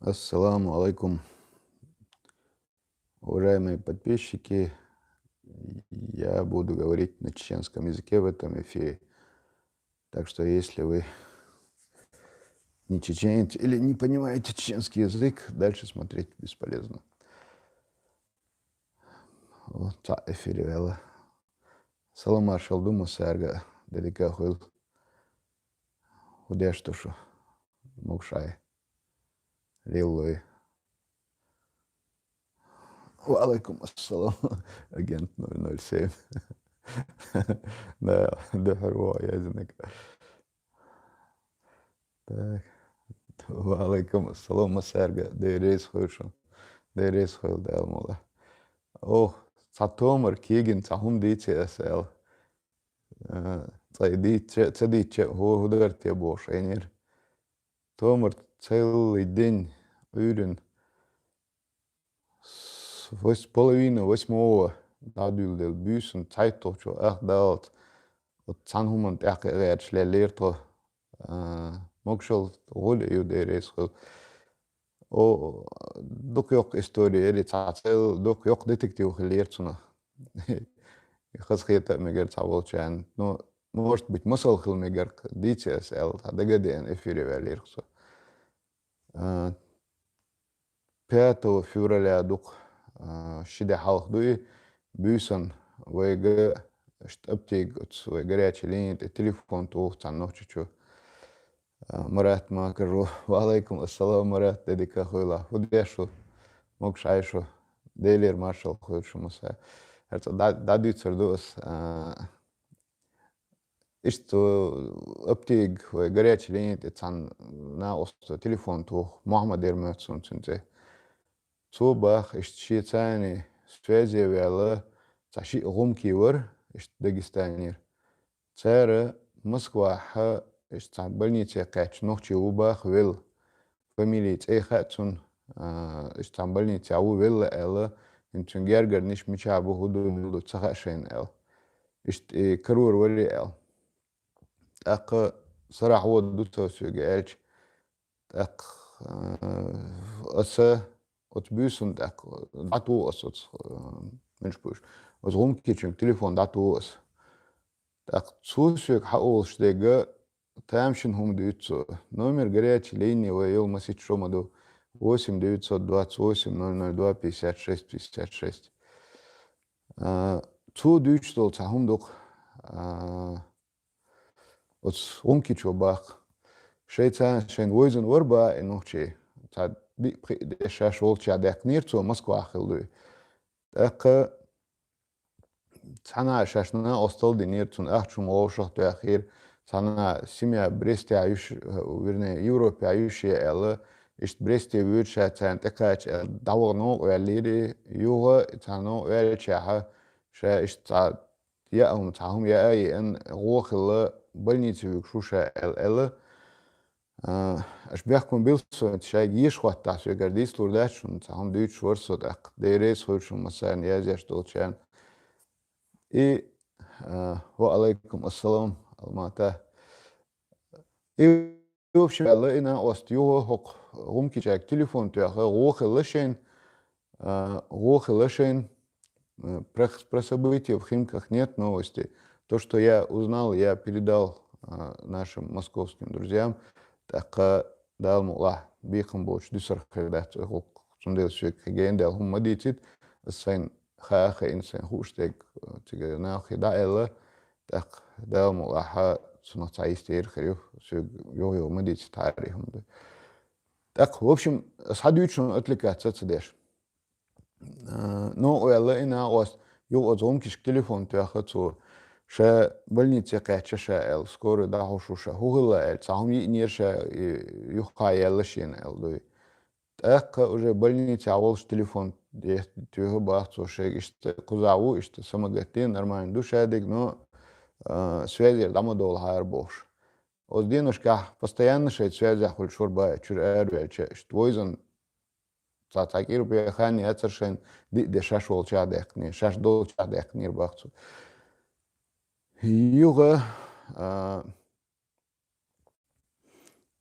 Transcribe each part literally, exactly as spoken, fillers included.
Ассаламу алейкум. Уважаемые подписчики, я буду говорить на чеченском языке в этом эфире. Так что если вы не чеченец или не понимаете чеченский язык, дальше смотреть бесполезно. Вот, цхьаъ эфире ваьлла. Салам-маршалла ду массаьрга, де дика хуьлда. ХӀу деш ду шу? Могушай. Лелой. Ва алейкум ассалам. Агент ноль ноль семь. Да, дуьххьара ву яздинарг. Так. Ва алейкум ассалам массаьрга. Дела реза хуьлда шун. Дела реза хуьлда, Дала мукъ лахь. Ох, цхьа томар кегийна цхьа хӀума дийци ас аьлла. Э, цкъа дийцча, ца дийцча, хӀу-, хӀу дар те бохуш Ӏийнера. Томар целый день Ӏуьйрина с-, вось-, половина восьмого дӀадуьйладелла буьйсанна цхьайтталгӀачо ах даллалц, оцу цхьана хӀуманна тӀаьхьа кхиа гӀерташ леллера тхо. А, могушалла гӀоли ю, Дела реза хуьлда. О, дукха йоккха истори яра, цхьа цхьа дукха йоккха детектив хиллера цунах. Хазахета а мегар цхьаволчарна. Ну, может быть, масал хила мегар, дийци ас аьлла, цхьа дага а деана эфире ваьллера со. А, пятого февраля ду-кх, а, ши де хьалха ду и, буьйсанна вайга, иштта аптега оцу вай горячая линия тӀе телефон туху цхьана нохчочо. А, Марат Макаров. Ва алейкум ассалам, Марат, де дика хуьлда. ХӀу деш ду? Могушай шу. Делера маршалла хуьлда шу массаьрга. ХӀара цкъа дӀа-, дӀадуьйцур ду ас. А, иштта аптега вай горячая линия тӀе цхьана накъосто телефон туху, Мухьаммад яра моьтту суна цуьнан цӀе. Цо баха, иштта шеца а связе ваьлла цхьа шиъ гӀумкий вара, иштта Дагестанера. Цара Москвахь, иштта цхьана больнице кхаьчча нохчи ву баха велла. Фамили, цӀе хаьа цунна, а, иштта цхьана больницехь ву велла аьлла, хӀинца цуьнан гергарниш мичахь бу, хӀун ду, мила ду, ца хаьа шайна аьлла. Иштта и карор вара аьлла. ТӀаккха сарахь вода ду цо соьга аьлча, тӀаккха, а, аса оцу буьйсанна тӀаккха дӀатуху аса оцу, а, муьлш буьйш, оцу гӀумкичуьнга телефон дӀатуху аса. ТӀаккха цо соьга хьаолуш дерг тамашийна хӀума дуьйцу цо. Номер горячей линии вай йолу масийтта шо ма ду. Восемь девятьсот двадцать восемь ноль ноль два пятьдесят шесть пятьдесят шесть. А, цо дуьйцуш долу цхьа хӀума ду-кх, а, оцу гӀумкичо баха. Шайца шайна вевзина вара баха и нохчи, цхьа диъ-пхиъ де шаьш волчохь даьккхинера цо, Москвахь хилла ду и. ТӀаккха цхьана а шаьш накъосталла динера, цунна ахча хӀума вовшах тоьхира, цхьана а семья Брестехь юьш, вернее, Европехь юьш я аьлла, иштта Бресте воьду ша царна тӀекхача аьлла, дӀаваха новкъа ваьллера, юха цхьана новкъа ваьллачехь, ша иштта цхьа яа хӀума, цхьа хӀума яа а еана, гӀо хилла, больнице вуьгуш ву ша аьлла, аьлла. А, аша бехкам билла со, шайга еша хӀоттахь, соьгара дийцалур дац шуна, цхьа хӀума дуьйцуш вара со тӀаккха. Дела реза хуьлда шуна массарна, язъеш долчарна. И, а, ва алейкум ассалам, Алмата. И, в общем, аьлла и накъоста, юха хӀокху гӀумкичаьрга телефон тоьхна, гӀо хилла шайна, а, гӀо хилла шайна, э, про, про события в Химках нет новости. То, что я узнал, я передал, а, нашим московским друзьям. ТӀаккха Дала мукъ лахь, бекхам боцуш дуьсур хир дац оцу гӀуллакхах. Цундела соьга кхин гена даьлла хӀума ма дийцийта, аса сайна хаа а хаийна, сайна хууш дерг, э, цига нахе дӀааьлла. ТӀаккха Дала мукъ лахь, цунах цхьа йистера хир ю, соьга юха-юха ма дийцийта хӀара и хӀума ду. ТӀаккха, в общем, аса хьан дуьйцу шуна, отвлекаться ца деш. А, новкъа ваьлла и накъоста, юха оцу гӀумкишка телефон тоьхна цо, ша больнице кхаьчна ша аьлла, скорый дӀахьуш ву ша, хӀун хилла аьлла, цхьа хӀума йиънера ша, и, юххе яьлла шена аьлла дуй. ТӀаккха уже больницехь волуш телефон тоьхна баха цо шайга, иштта кхузахь ву, иштта самогатдина, нормально ду ша дерг, но, а, связера дӀа ма довлахьара бохуш. Оцу деношкахь постоянно шайца связехь хуьлуш вара баха, чуьра араваьлча, иштта вевзина цхьа-цхьа кӀира бен хан яцара шайна, диъ де шаьш волчохь даьккхинера, шаьш долчохь даьккхинера баха цо. Юха, а,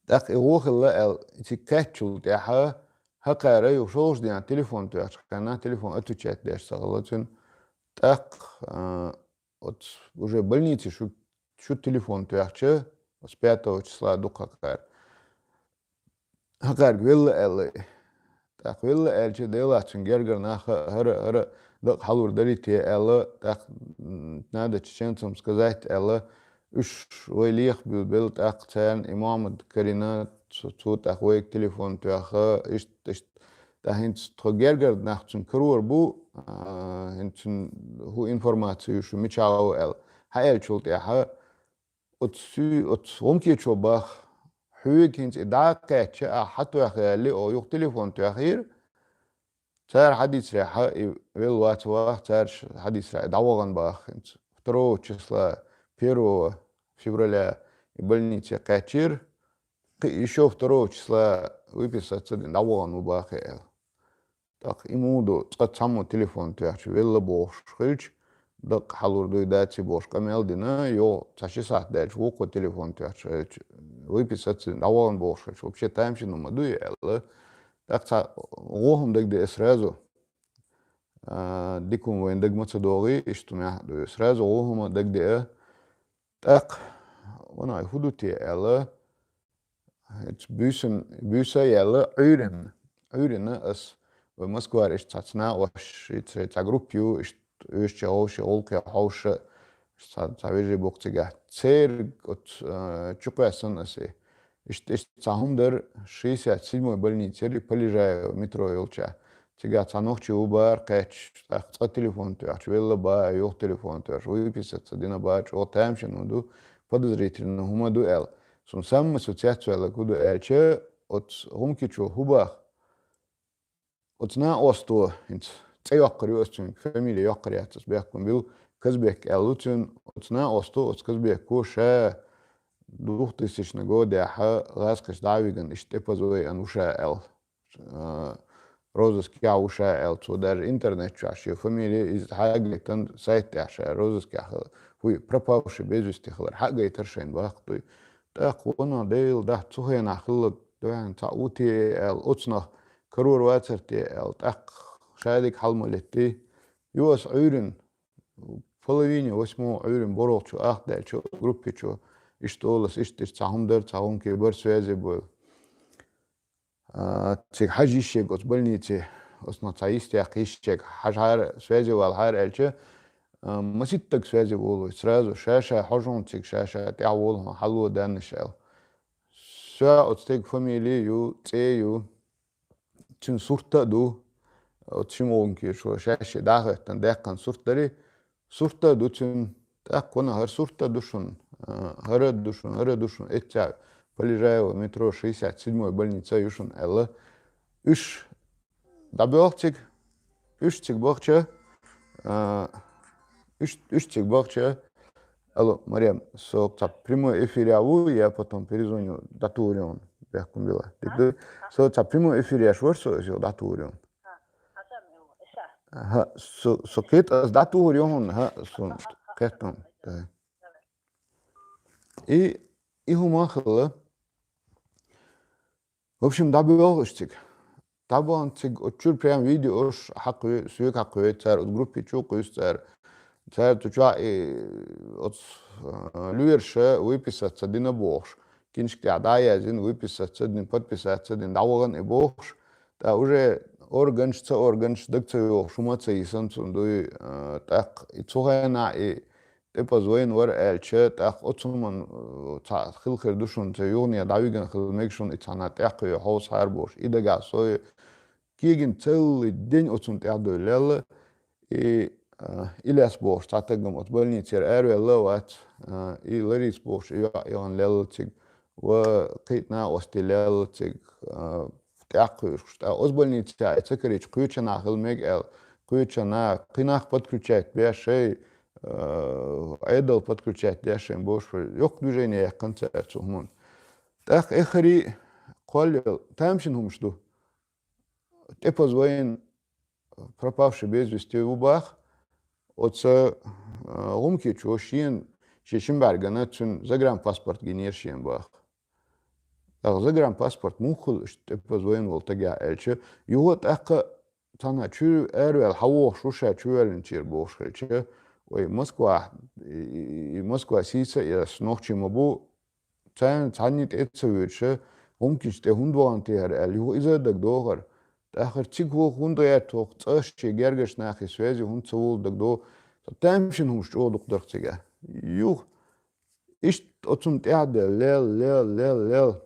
тӀаккха и гӀо хилла аьлла, цига кхаьччул тӀаьхьа, хӀокхара юха шолгӀачу дийнахь телефон тоьхча хенахь, телефон отвечать деш ца хилла цуьнан. ТӀаккха, а, оцу уже больнице шу, шу телефон тоьхча, оцу пятого числа ду-кх хӀокхара. ХӀокхаьрга велла аьлла. ТӀаккха велла аьлча, делахь цуьнан гергара нах хӀара, хӀара дакъа хьалур дарий те аьлла, тӀаккха, м, надо чеченцам сказать аьлла, уьш вай лехабевлла, тӀаккха царна и Мухьаммад карийна, цо, цо тӀаккха вайга телефон тоьхна, иштта, иштта. ТӀаккха хӀинца тхо гергара нах цуьнан карор бу, а, хӀинца цуьнан хӀу информаци ю шу мичахь ву аьлла. Хьааьллачул тӀаьхьа, оцу суьй-, оцу гӀумкечо боху, хьоьга хӀинца и дӀа а кхаьчча, ахь хьатоьхна аьлла, оха юха телефон тоьхнера. Цара хьадийцарехь, и велла вац ваха, цара ш-, хьадийцарехь, и дӀавахана боху хӀинца. Второго числа, первого февраля и больнице кхаьчнера. Кхин ещё второго числа выписаться дина дӀавахана ву боху аьлла. ТӀаккха и муха ду, цкъа цхьаммо телефон тоьхча, велла бохуш хилча, дакъа хьалур дуй, даций бохуш къамел дина, йо, цхьа ши сахьт даьлча вукхо телефон тоьхча, выписаться дӀавахана бохуш хилча, вообще тамашийна ма дуй аьлла. ТӀаккха цхьа гӀо хӀума дагадеа сразу, а, дика хӀума вайна дага ма ца догӀий, иштта хӀума яхь а дуй. Сразу гӀо хӀума дагадеа, тӀаккха, ванай, хӀу ду те аьлла, хӀинца буьйсан, буьйса а яьлла, Ӏуьйранна. Ӏуьйранна ас вай Москвара иштта цхьацца накъош, иштта шайн цхьа группа ю, иштта оьшучу хьовсуш, гӀуллакхе хьовсуш, цхьа, цхьа вежарий бу-кх цигахь. Церан оцу, а, чу кхоьссина ас и. Иштта, иштта цхьа хӀума дара, шестьдесят седьмой больница яра, Полежаева метро йолчохь. Цигахь цхьа нохчи ву бахара кхаьчча, тӀаккха цкъа телефон тоьхча, велла боху, юха телефон тоьхча, выписаться дина боху, чӀогӀа тамашийна хӀума ду, подозрительно хӀума ду аьлла. Суна самма со цецваьлларг хӀу ду аьлча, оцу гӀумкечо хӀу боху, оцу накъосто, хӀинца цӀе йоккхур ю ас цуьнан, фамили йоккхур яц ас, бехкам била, Казбек аьлла ву цуьнан, оцу накъосто, оцу Казбеко ша двухтысячный годехь гӀазкхича дӀа а вигна, иштта тӀепаза вайна ву ша аьлла. А, розыскехь ву ша аьлла, цо даже интернет чохь шен фамили иза хьагайтина, сайт тӀехь ша розыскехь хилар, хӀуй, пропавший без вести хилар хьагайтира шайна боху дуй. ТӀаккха ванах Дела дахьа цу хенахь хилларг дуьхьал цхьаъ ву те аьлла, оцунах карор вацара те аьлла, тӀаккха шадерг хьал ма леттий. Ю ас Ӏуьйранна, половине восьмого Ӏуьйранна борхӀалгӀачу ах даьлча, группечо, иштта олу ас, иштта, иштта цхьа хӀума дара, цхьа гӀумкий бара, связи бу. А, цига хьажа йиш ерг оцу больнице, оцунах цхьа йист яккха йиш ерг, хьажахьара, связи валахьара аьлча, а, маситтаг связи волу, сразу ша-ша хьожа хьуна цига, ша-ша тӀаьхьа волу хьуна, хьало, даннаш аьлла. Со оцу стеган фамили ю, цӀе ю, цуьнан сурт а ду, оцу шимогӀункечо шаьш дӀахӀоьттина даьккхина сурт дарий, сурт а ду цуьнан, тӀаккха ванах хӀара сурт а ду шуна, а, хӀара а ду шуна, хӀара а ду шуна, эццехь Полежаева метро шестьдесят седьмой больница ю шуна аьлла. Уьш дӀабоьлху цига, уьш цига бахча, а, уьш, уьш цига бахча, алло, Марем, со цхьа прямой эфире ву, я потом перезвоню, дӀатухур ю хьуна, бехкам била. Дика ду? Со цхьа прямой эфире еш вара со, иза дӀатухур ю хьуна. ХӀа, со, со кхета, ас дӀатухур ю хьуна, хӀа, со кхетта хьуна. Да. И, и хӀума хилла. В общем, дӀабоьлху уьш цига. ДӀабахана цига, оцу чуьра прям видеош хьакхаве-, соьга хьакхаве цара, оцу группе чу кхуьйсу цара. Цара цу чохь и оцу, а, лоьраша выписаться дина бохуш. Киншка тӀехь дӀа а яздина, выписаться дина, подписаться дина, дӀавахана и бохуш. ТӀаккха уже органаш, ца органаш, дага ца йогӀуш, хӀума ца йисина цунна дуй, а, тӀаккха и цу хенахь и тӀепаза вайна вара аьлча, тӀаккха оцу хӀуманна, э, цхьа хила хир ду шуна, цу юхане дӀавигна хила мега шуна и цхьана тӀаьххье хьовсахьара бохуш. И дагахь со кегийна целый день оцунна тӀаьхьа довлаелла. И, э, Ильяс бохуш цхьа стаг-м оцу больницера араваьлла а вац, э, и Лариса бохуш и йоӀ яхана лелла цига, ва кхин а накъостий лелла цига, э, тӀаьххье уьш. ТӀаккха оцу больницехь ца карийча, кхечу нахана хила мега аьлла, кхечу нахана, кхин нах подключать беш шай, э, Ӏедал подключать деш шайн бохуш, йоккха движение яьккхина цара цу хӀуманна. ТӀаккха эххарий кхоллал тамашийна хӀумаш ду. ТӀепаза вайна пропавший без вести ву боху, оцу, э, гӀумкечо шена, шен шина бӀаьргана цуьнан загранпаспорт гинера шена боху. ТӀаккха загранпаспорт муха хуьлу иштта тӀепаза вайна волу тагехь аьлча, юха тӀаккха цхьана чу араваьлла хьавогӀуш ву ша чувоьллинчера бохуш хилча, вай Москва, и, и, и Москва сийца а яц, нохчий ма бу, царна цхьанна тӀе а ца воьдуш, гӀумкинчу тӀе хӀунда вахана те хӀара аьлла, юха иза а дагадогӀу хӀара. ТӀаккха цига хӀу-, хӀунда гӀерта хӀокху цӀа шен гергарчу нахе связи хӀунда ца волу дагадогӀу, тамашийна хӀумаш чӀогӀа дукха дара цигахь. Юха, иштта оцунна тӀаьхьа де лел, лел, лел, лел.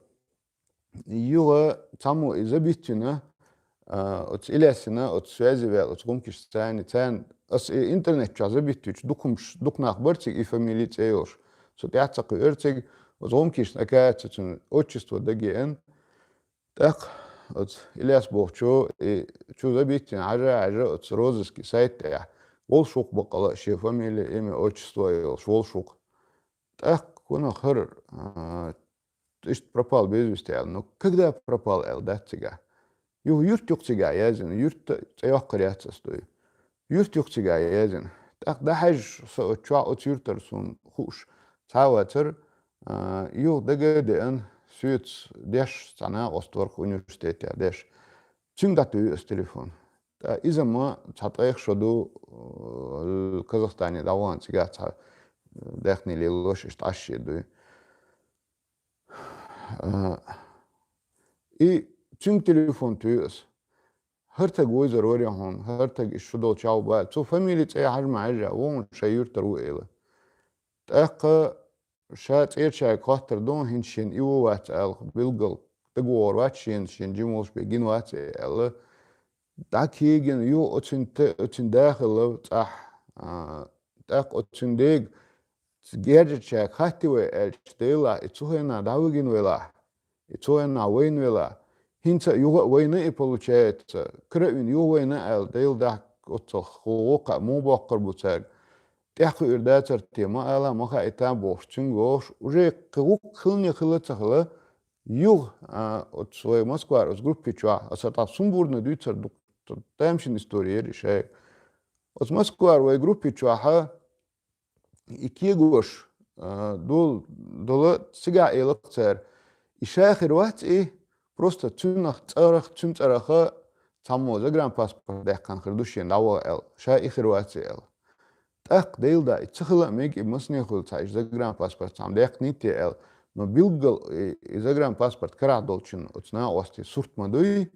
Юха цхьаммо и забитвина, а, оцу Ильясина, оцу связи ваьлла, оцу гӀумкишца царна, царна, ас и интернет чохь забитвича, дукха хӀумаш, дукха нах бара цига и фамилия цӀе йолуш. Со тӀаьхьа ца кхуьура цига, оцу гӀумкишна, оказывается, цуьнан отчество дагеана. ТӀаккха оцу Ильяс бохучо и чу забитвина, хьажа, хьажа оцу розыски сайт тӀехь. Волуш ву-кх баккъала а шен фамилия, имя, отчество йолуш, волуш ву-кх. ТӀаккха кхунах хӀара, а, иштта пропал без вести аьлла. Ну, когда пропал аьлла дац цигахь? Юха юрт ю-кх цигахь яздина, юрт цӀе йоккхур яц ас дуй. Юрт ю-кх цигахь яздина. ТӀаккха дӀахьаьжча со оцу чохь оцу юьртара суна хууш цхьа а вацара, а, юха дага а деана, соьца деш цхьа накъост вара-кх университетехь деш. Цуьнга дӀатуьйхи ас телефон. ТӀаккха иза ма цхьа ткъех шо ду, э, Казахстане дӀавахана цигахь цхьа, э, даьхни лелош, иштта Ӏаш шен дуй. А, и цуьнга телефон туьйхи ас. ХӀара таг вовзар вара хьуна, хӀара таг иштта шу долчохь ву баьлла. Цо фамилия цӀе хьажа ма хьаьжжа, вон шайн юьртара ву эла. ТӀаккха ша цӀерачаьрга хоттар ду, хӀинца шена и ву вац аьлла, билггал дагавогӀур вац шена, шена жима волуш бен гина вац и аьлла. ДӀакийгина, юха оцуьнан те-, оцуьнан да хилла цӀахь, а, тӀаккха оцуьнан дега герзачаьрга хаттий вай аьлча, Делахь, и цу хенахь дӀавигина вайлахь, и цу хенахь вайна вайлахь. ХӀинца а юха а вайна и получается, кара а вина юха вайна аьлла, Дела дахьа оццул гӀо-, гӀо кхаъ муха боккхур бу цаьрга. ТӀаьхьакхуьур дацара те, ма ала, ма хаийта бохуш, цуьнга вохуш, уже кхин гӀуллакх хилане хилла ца хилла, юха, а, оцу вай Москвара оцу группи чохь, аса тӀаккха сумбурно дуьйцура ду-, тамашийна история яра и шайга. Оцу Москвара вай группи чохьа и кегош, а, дол-, дола цигахь элира цара. И ша хир вац и, просто цуьнах цӀарах, цуьнан цӀараха цхьаммо загранпаспорт даьккхина хир ду шена дӀаваха аьлла. Ша и хир вац и аьлла. ТӀаккха, Дела да, и ца хила а мега, и массане а хуьлу цхьа, и загранпаспорт цхьамма даьккхиний те аьлла. Но билггал и, и загранпаспорт карахь долчун оцу накъостий сурт ма дуй,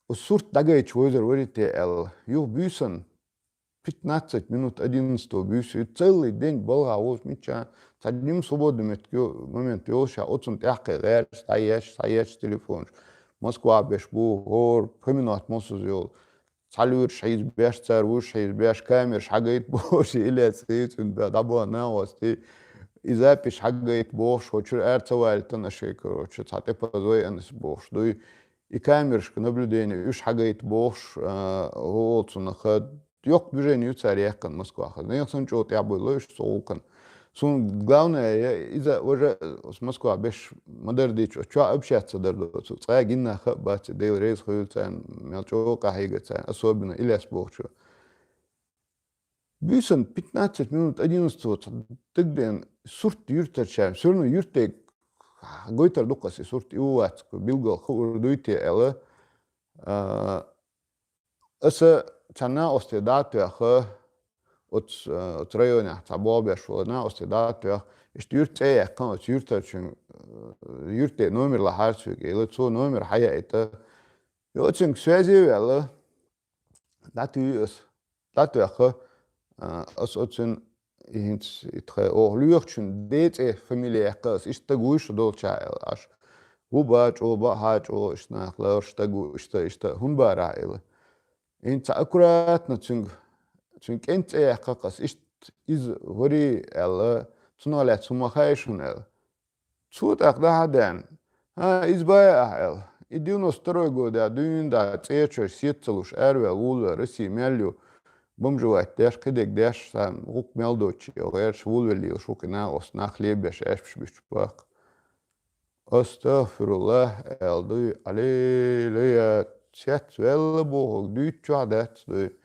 оцу сурт дӀагайча вовзар варий те аьлла. Юха буьйсанна, пятнадцать минут одиннадцатого буьйса, и целый день балха волуш мичча, цхьа нима свободный меттиг йо-, момент йолуш, оцунна тӀаьхьакхе гӀерташ, схьаеш, схьаеш телефонаш. Москва беш бу, хӀора, поминать мосаза йолу. Цхьа луьйраш хьийза беш, цара вуьш хьийза беш, камераш хьагайта бохуш, Ильяс хьийза, цуьнан бе-, дӀабоьлху накъостий. И запись хьагайта бохуш, хӀокху чуьра ара ца валийтина аша, короче, цхьа тӀепаза вайна ас бохуш дуй. И камерашка наблюдение уьш хьагайта бохуш, а, хӀокху цунах, йоккха движение ю цара яьккхина Москвахь. Нехан санна чӀогӀа тӀаьхьабевлла уьш цу гӀуллакхна. Суна главное, я иза уже оцу Москва беш ма-дарра дийцча, оцу чохь общаться дар доцург. Цкъа гина нах а бац, Дела реза хуьлда царна, мел чӀогӀа къахьийгар царна, особенно Ильяс бохучо. Буьйсанна пятнадцать минут одиннадцатого цхьа дагадеана сурт юьртарчарна, всё равно юьртдерг гойтур ду-кх ас и сурт, и ву вац-кх, билггал хуур дуй те аьлла. А, Аса цхьа накъостий дӀа а тоьхна, оцу, э, оцу районехь цхьа болх беш волу накъостий дӀа а тоьхна, иштта юьртан цӀе а яьккхина, оцу юьртарчун, э, юьртан номер лахьара цуьнга, элира, цо номер хьаяийта. И оцуьнга связи а ваьлла, дӀатуьйхи аса. ДӀатоьхна, э, аса оцуьнан И хӀинца и тхайн оха лоьхучун ден цӀе, фамилия яьккхина ас, иштта стаг вуй шу долчохь аьлла, Ӏаш. Ву бан чӀогӀа, бан хьан чӀогӀа, иштта нах ларш стаг ву, иштта, иштта, хӀунда бара ахь аьлла. ХӀинца аккуратно цуьнга, цуьнан кӀентан цӀе яьккхина ас, иштта иза варий аьлла, цунах лаьцна хӀума ма хаьа шуна аьлла. Цо тӀаккха дӀа-хьа а деана: «ХӀа, иза бан ахь», — аьлла. И девяносто второй годехь дуьйна дӀа цӀерачуьра сета ца луш араваьлла вулло, Россия мел ю, бомжевать деш, кхидерг деш, цхьа гӀуллакх мел доцуш гӀерташ вулвелла лелаш ву-кх и накъост, нах лебеш, аьшпаш буьттуш баккха. «АстагӀфируллахӀ», — аьлла дуй, аллилуйя, цецваьлла бохург дуьйцучохь дац дуй.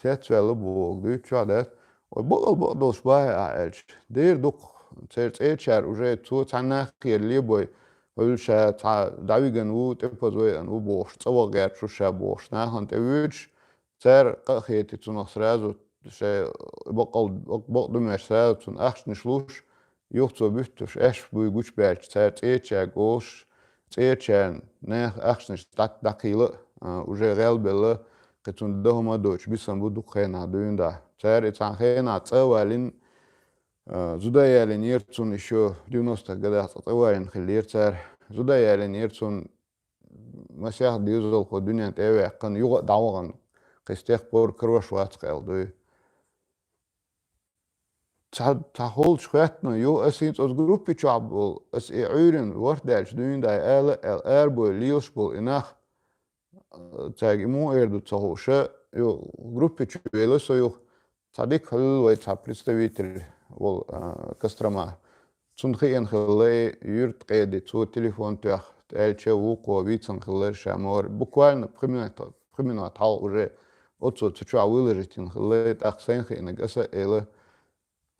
Цецваьлла бохург дуьйцучохь дац. Вай бакъал бакъдолуш бахьа ахь аьлча, дера ду-кх, церан цӀерачара уже цо цхьа нах кхера лебой, хьуьлла ша цхьа дӀавиган ву, тӀепаза вайан ву бохуш, цӀа ваха гӀерташ ву ша бохуш, нахана тӀе воьдуш, цара къа а хетий цунах сразу, шайн бакъал-, бакъ-, бакъдумеш сразу цунна ахчанаш луш, юха цо буьттуш, аьшпаш буй гучубаьлча, цара цӀечаьрга олуш, цӀечарна нехан ахчанаш дӀа-, дӀакхийла а, уже гӀелбелла, кхин цунна дан хӀума а доцуш, бисина бу дукха хенахь дуьйна дӀа. Цара и цхьана хенахь цӀа а валийна, а, зуда а ялийнера цунна, ещё девяностых годах цкъа цӀа валийна хиллера цара. Зуда а ялийнера цунна, масех доьзалхо дуьнен тӀе а ваьккхина, юха а дӀавахана, кхин с тех пор карош вац-кх аьлла дуй. Цхьа, цхьа холчу хоьттина ю, аса хӀинца оцу группи чохь болу, аса и Ӏуьйрина ворхӀ даьлча дуьйна дай ала а аьлла, арабевлла лелаш болу и нах, а, цаьрга и муха эр ду ца хууша, ю, группи чу вела со юха, цхьа дика хьуьлла вай цхьа представитель волу, а, Кострома. Цунна хиъна хилла и юьрта къеди, цо телефон тоьхна, аьлча вукхо вийцина хилла ша ма вара. Буквально пхи минот, пхи минот хьалха уже оцо цу чохь выложить йина хилла, тӀаккха сайна хиънарг аса а эла.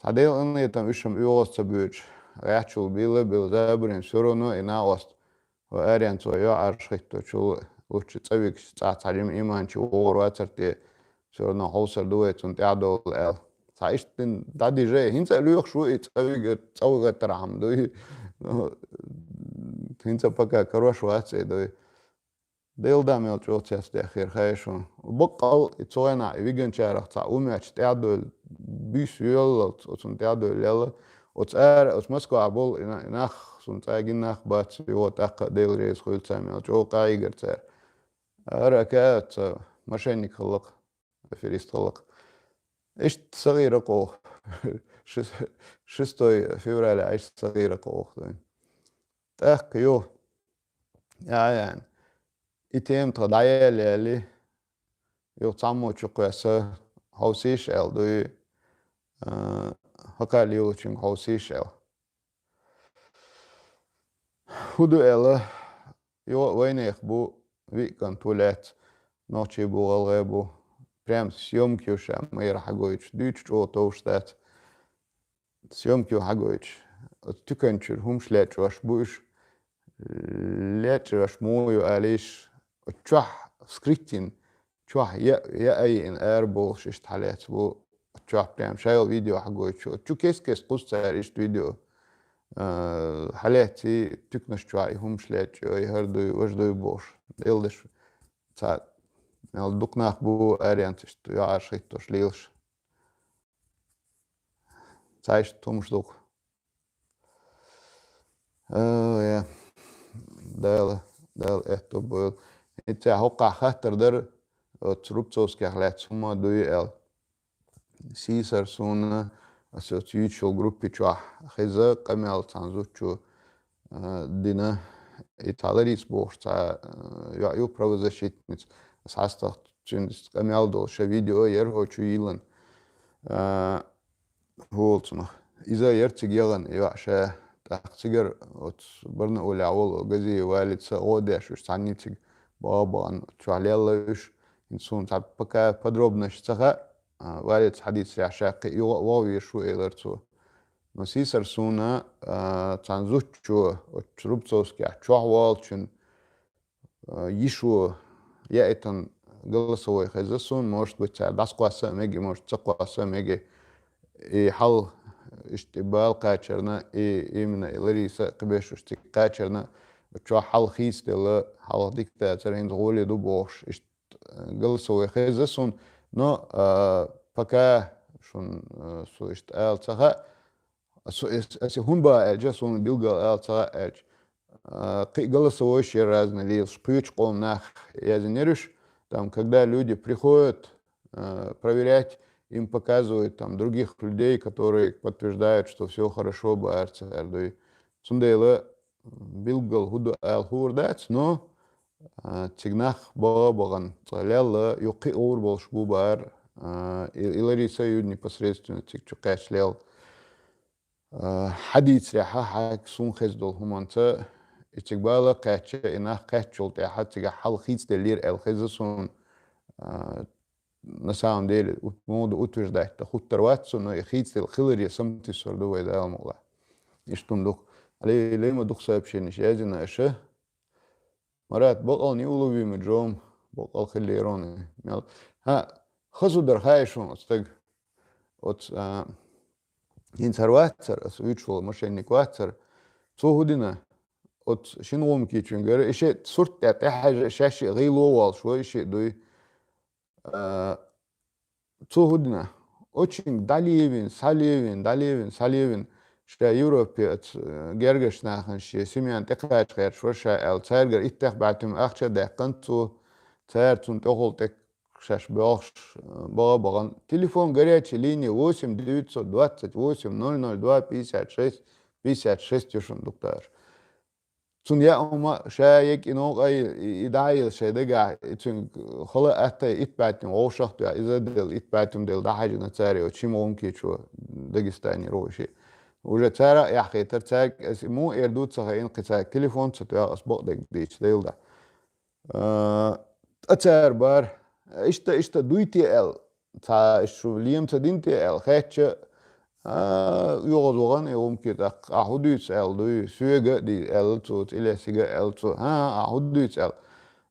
Цхьа Делан къинхетам, уьш-м оьгӀаз ца боьдуш, гӀаьччул билла а билла, забарийн, всё равно и накъост, ва аренца вай йоӀ Ӏарш хӀитточул, учу цӀа вигаш цӀахь цхьа жима иманчи вогӀур вацара те, всё равно хьовсар ду вай цунна тӀаьхьадовла аьлла. Цхьа иштта дина дӀадижа, хӀинца а лоьхуш ву и цӀа вига-, цӀа вигатархьама дуй. Ну, хӀинца а пока карош вац и дуй. Делан да мел чӀогӀа цецдаьхира, хаьий шуна. Баккъал и цу хенахь и виганчарах цхьа у моьттуш тӀаьхьадевлла, буьйса йоьллалц оцунна тӀаьхьадевлла лелла. Оцу ара, оцу Москвахь болу и на-, и нах, суна цӀа гина нах бац, йо, тӀаккха а Дела реза хуьлда царна, мел чӀогӀа къахьийгира цара. Ара а каьа оцу мошенник хилла-кх, аферист хилла-кх. Иштта сагӀийра-кх оха. Ши-, шестой февраля иштта сагӀийра-кх оха. ТӀаккха ю, яа, ян, и тема тхан дӀаяьлла яьлли, юха цхьаммо чу кхоьссича, хьовсийша аьлла дуй, а, хӀокхарна лелочуьнга хьовсийша аьлла. ХӀун ду аьлла, юха а вайнех бу, виъ кӀант ву лаьцна, нохчий бу, гӀалгӀай бу, прям съёмка ю ша, майра хьагойтуш, дуьйцуш чӀогӀа товш дац. Съёмка ю хьагойтуш. Оцу туьканчуьра хӀумаш лечкъош бу уьш. Лечкъош муха ю алийша, оцу чохь вскрыть йина, чохь я, я а йиъна арабовлуш иштта хьалаьцна бу. Оцу чохь прям шайла видео хьагойтуш. Оцу чу кест-кест кхуза цара иштта видео, а, хьалаьцций, туьканаш чохь и хӀумаш лечкъой, хӀара дуй, важа дуй бохуш. Делдаш цхьа мел дукха нах бу аренца иштта, йоӀ Ӏарш хӀиттош лелаш. Цхьа иштта хӀумаш ду-кх. Э, я. Дала, Дала аьтто бойла. И цхьа хӀокхахь хаттар дара, оцу Рубцовских лаьцна хӀума дуй аьлла. Сийсара суна, аса оцу YouTube группи чохь хеза къамел цхьана зудчо, э, дина, и цхьа Лариса бохуш цхьа, э, йоӀ ю правозащитница, аса хьастагӀа цуьнца къамел долу ша видео яра хӀокху чу йиллина. Э, хӀолцунах. Иза яра цига яхана, и йоӀ ша, тӀаккха цигара оцу Барнаулехь волу Газиев Валица гӀо деш уьш цхьаьннеца цига баха бахана, чохь лелла уьш. ХӀинца суна цхьа пока подробнаш ца хаьа, а, Валица хьадийцарехь ша кхин юха а ваха везаш ву, элира цо. Но сийсара суна, а, цхьана зудчо, оцу Рубцовскехь чохь волчун, а, йишо яийтина голосовой хеза суна, может быть, цара дӀасакхосса а мега, может, ца кхосса а мега. И хьал иштта и бала кхачарна, и именно и Лариса а кхиберш уьш цига кхачарна, чохь хьал хийцаделла, хьалха дика дацара, хӀинца гӀоле ду бохуш, иштта, э, голосовой хеза суна, но, а, пока шуна, э, со иштта ала ца хаьа, Ас, ас, ас хӀунда баха аьлча, суна билггал ала ца хаьа аьлча, а, кхин а голосовойш яра разный лелаш, кхечу къоман нах яздинарш, там, когда люди приходят, а, проверять, им показывают там других людей, которые подтверждают, что всё хорошо, баара цара дуй. Цундела билггал хӀун ду ала хуур дац, но, а, цига нах баха а бахана, цкъа лелла, юха кхин а гӀур болуш бу баара, а, и, и Лариса ю непосредственно цига чу кхаьчна лелла. А, хьадийцарехь, хьаьга суна хезна долу хӀуманца, и цига бала кхаьчча, и нах кхаьччул тӀаьхьа цигахь хьал хийцаделлера аьлла хеза суна, а, на самом деле, ут-, муха ду утверждать дан хуттар вац со, но и хийцаделла хиларе саматуьйсур ду вай Дала мукълахь. Иштта хӀума ду-кх. Али лема дукха сообщенеш язйина аша. Марат, бакъал неуловимый джом, бакъал хиллероны. Мел. Ха, хазудар хайшун, стаг. От, а, хин цар вацар, ас уйчул мошенник вацар. Цу худина, от шин гом кичунгар, ише сурт тя тя хайжа, шаши гайло вал шо, ише дуй. А, цу худина. Очень далевин, салевин, далевин, салевин. Ша Европе от, э, гергаш нахан ши, семьян текач хэр, шо ша эл, царгар иттех батим ахча деккан цу, цар цун тохол тек шаш бохш, бага баган. Телефон горячей линии восемь девятьсот двадцать восемь ноль ноль два пятьдесят шесть пятьдесят шесть юшун дуктар. Цун я ума ша як инок ай и дайл шайдага, и цун хала атта ит батим, ошахт я, иза дел ит батим дел да хажина цари, о чим он кичу Дагестани роши. Уже цара я хетар цак, эс му эрду цаха ин кица телефон цат я, ас бок дег дич дел да. А, а цар бар, ишта, ишта дуйти эл, ца шу лием ца динти эл, хэтча, а, югъа зугъан и умки так, а худуйц эл дуй, сюега ди эл цу, илесига эл цу, а, а худуйц эл.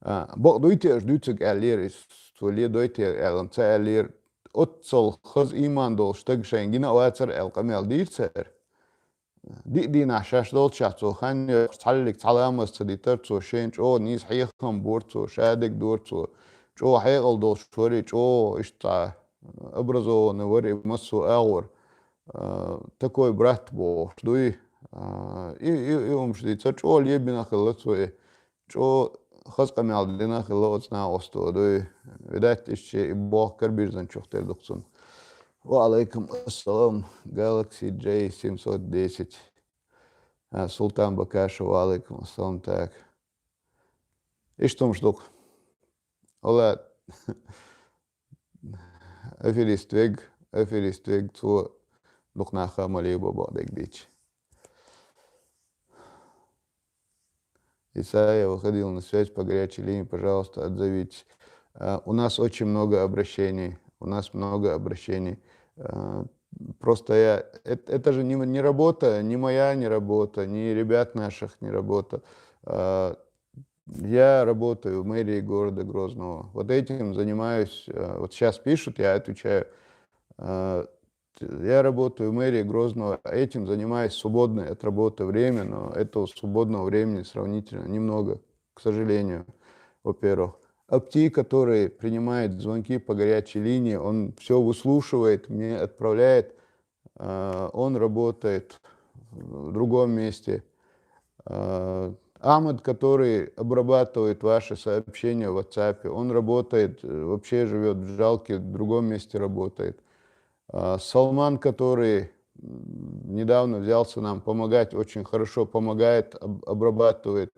А, бок дуйти аш дуйцуг эл лир, ис, цу ли дуйти эл, ца эл лир, отцол хаз иман дол, штаг шайн гина вацар эл къамел дир цар. Ди-, дина шаш долча цо хан цаллик цаламас ца дитар цо шен чо низ хьехам бур цо шадек дур цо чо хьекъал дол шори чо ишта образованный вари массу агъур. А, такой брат бо дуй. А, и, и, и умш ди ца чо лебина хилла цо и. Чо хаз къамел дина хилла оцна осто дуй. Видать, ишче и бог карбирзан чухтер духцун. Ва алейкум ассалам, Galaxy J семьсот десять. А, Султан Бакашев, ва алейкум ассалам, так. Иштум шдук. Ола аферист вег, аферист вег, цу духнаха мали баба дег дич. Исаия выходил на связь по горячей линии, пожалуйста, отзовитесь. А, у нас очень много обращений, у нас много обращений. А, просто я, это, это же не, не работа, не моя не работа, не ребят наших не работа. А, я работаю в мэрии города Грозного. Вот этим занимаюсь, а, вот сейчас пишут, я отвечаю. А, я работаю в мэрии Грозного, этим занимаюсь в свободное от работы время, но этого свободного времени сравнительно немного, к сожалению, во-первых. Апти, который принимает звонки по горячей линии, он все выслушивает, мне отправляет, а, он работает в другом месте. А, Ахмад, который обрабатывает ваши сообщения в WhatsApp, он работает, э, вообще живет в Жалке, в другом месте работает. А, Салман, который, м, недавно взялся нам помогать, очень хорошо помогает, об-, обрабатывает.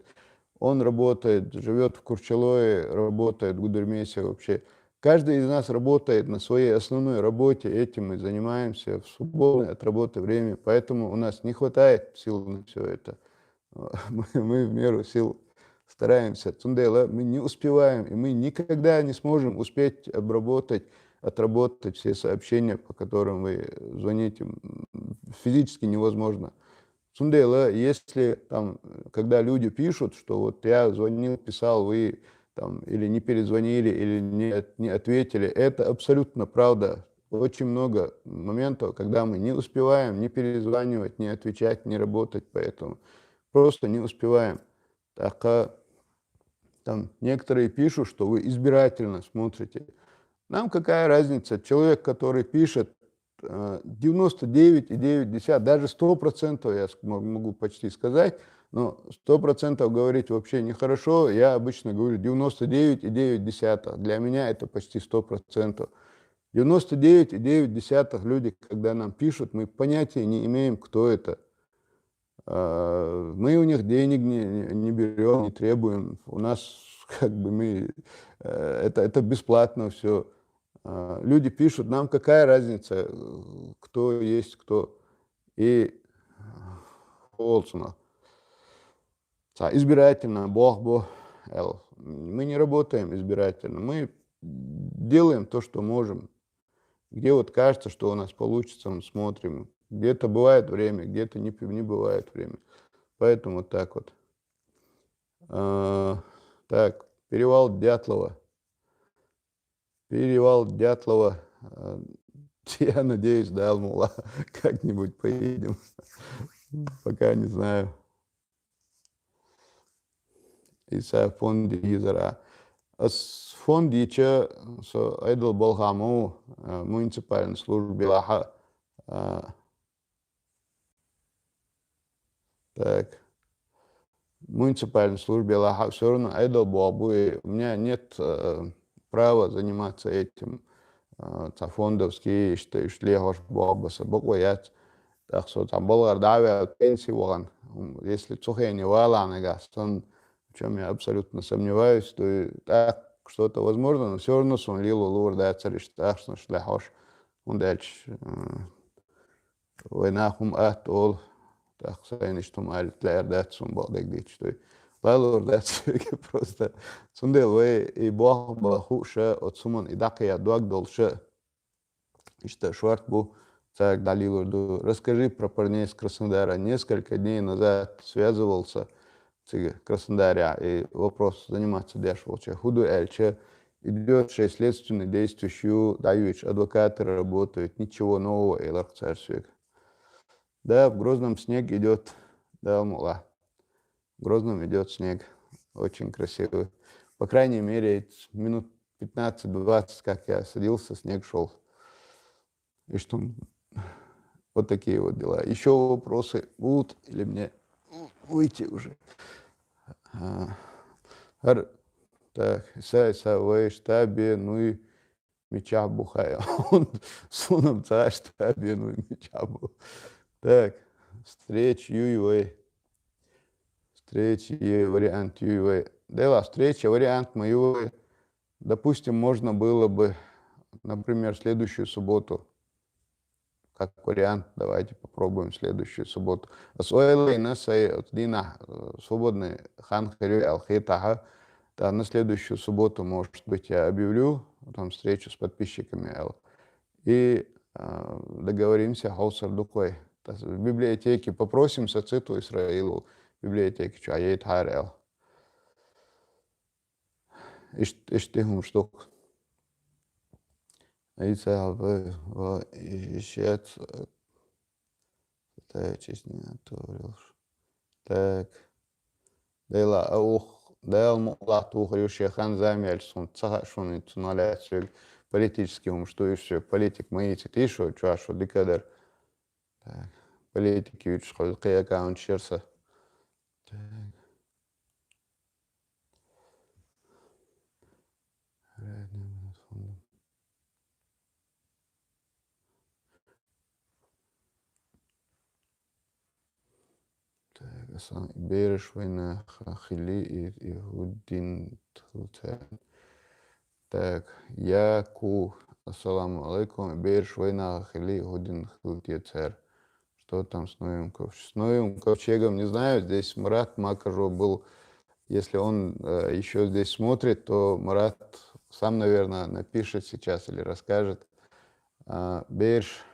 Он работает, живет в Курчалое, работает в Гудермесе вообще. Каждый из нас работает на своей основной работе, этим мы занимаемся в свободное от работы время, поэтому у нас не хватает сил на все это. Мы, мы в меру сил стараемся. Цундела, мы не успеваем, и мы никогда не сможем успеть обработать, отработать все сообщения, по которым вы звоните. М, физически невозможно. Цундела, если там, когда люди пишут, что вот я звонил, писал, вы там или не перезвонили, или не, от- не ответили, это абсолютно правда. Очень много моментов, когда мы не успеваем ни перезванивать, ни отвечать, ни работать, поэтому просто не успеваем. Так, а, там некоторые пишут, что вы избирательно смотрите. Нам какая разница? Человек, который пишет, э, девяносто девять и девять десятых, даже сто процентов я с- мо- могу почти сказать, но сто процентов говорить вообще нехорошо. Я обычно говорю девяносто девять и девять десятых. Для меня это почти сто процентов. Девяносто девять и девять десятых люди, когда нам пишут, мы понятия не имеем, кто это. А, мы у них денег не, не берем, не требуем. У нас как бы мы, э, это, это бесплатно все. Люди пишут, нам какая разница, э, кто есть кто. И Олсона. Ца избирательно, бог бо, эл. Мы не работаем избирательно. Мы делаем то, что можем. Где вот кажется, что у нас получится, мы смотрим. Где-то бывает время, где-то не, не бывает время. Поэтому вот так вот. А, так, перевал Дятлова. Перевал Дятлова. А, я надеюсь, да, Алмула, как-нибудь поедем. Пока не знаю. Иса фонди йизара. Ас фонди ча со айдал балхаму, а, муниципальный службе лаха. А, так. Муниципальной службе лаха, всё равно айдал бобу, и у меня нет, э, права заниматься этим, э, ца фондовский, что, что легаш бобаса, бокъо яц. Так что там болгар давя пенсии ваган. М, если цухени вала нагасан, в чём я абсолютно сомневаюсь, то и так что-то возможно, но всё равно сон лилу лур да цариш, так что шлехаш. Он дальше, э, вайнахум ат ол, так, сайниш тум алит лэр дат сум бо дег дич, то и лалур дат сюге просто. Сундел вай и бох ба хуша, от суман и дакъя дог долша. Ишта шорт бу, царг далилур ду. Расскажи про парней из Краснодара. Несколько дней назад связывался цыга Краснодаря и вопрос заниматься деш волча. Худу эльча, идёт шесть следственный действующий, дають, адвокаты работают, ничего нового, и ларк царь свек. Да, в Грозном снег идёт, да, мула. В Грозном идёт снег, очень красивый. По крайней мере, минут пятнадцать-двадцать, как я садился, снег шёл. И что, вот такие вот дела. Ещё вопросы будут или мне выйти уже? А, ар-, так, са, са, вай, штабе, ну и мича бухая. Он сунам ца штабе, ну и мича бу. Так, встреча, юй, вай. Встреча, юй, вариант, юй, вай. Да ладно, встреча, вариант, мы, юй, вай. Допустим, можно было бы, например, следующую субботу. Как вариант, давайте попробуем следующую субботу. Асойлайна сай от дина, э, свободный хан хирю алхитаха. Да, на следующую субботу, может быть, я объявлю там встречу с подписчиками, ал. И, э, договоримся, хаусар дукой. Та с-, в библиотеке попросим сациту Исраилу, в библиотеке, чё, а ей тхар, ал. Ишт-, иштихум штук. Ица ва, ва, ишец, э, та честно отворил. Так. Дела, а ух, дел мула тух ю шехан замель сун, цаха шун и цуналя сюг политический ум, что ещё политик, мы и цитишо, чуашо дикадар. Так. Политики учу, сколько аккаунт шерса. Так. Так, асан береш вайна ха-, хили и, и худин тхылтен. Так, я ку, ассаламу алейкум, береш вайна ха-, хили и худин тхылтен цер. Что там с Ноем Ковчегом? С Ноем Ковчегом не знаю. Здесь Марат Макажо был. Если он, э, ещё здесь смотрит, то Марат сам, наверное, напишет сейчас или расскажет. А, Берш.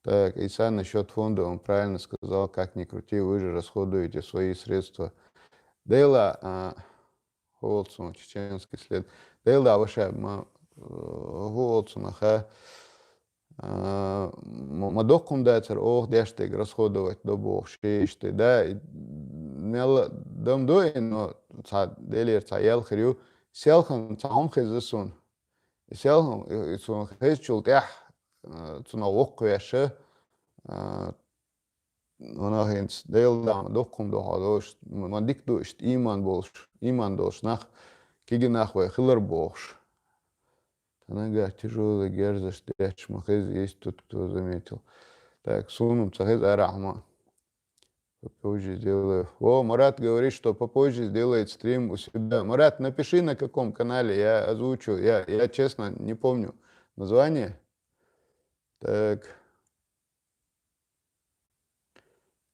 Так, Иса насчёт фонда, он правильно сказал, как ни крути, вы же расходуете свои средства. Дела, а, Хуолцун, чеченский след. Дела вообще, ма, э, хуолцун, аха. А, ма, ма доккун дацар ох дяштег расходовать до бох шиште, да, и мел дом дуй, но ца делер ца ял хрю, селхан ца хом хезесун. И селхан, и, и цун хез чул тях, э, цуна вок веше, э, Ванахинц Дела дам доккун дохадош, ма дик душ, иман болш, иман долш нах, киги нах вай хилар бохш. Танага тяжёлый герзаш дэч, ма хез есть тут, кто заметил. Так, сунум ца хез арахма. Попозже сделаю. О, Марат говорит, что попозже сделает стрим у себя. Марат, напиши, на каком канале, я озвучу. Я, я, честно, не помню название. Так.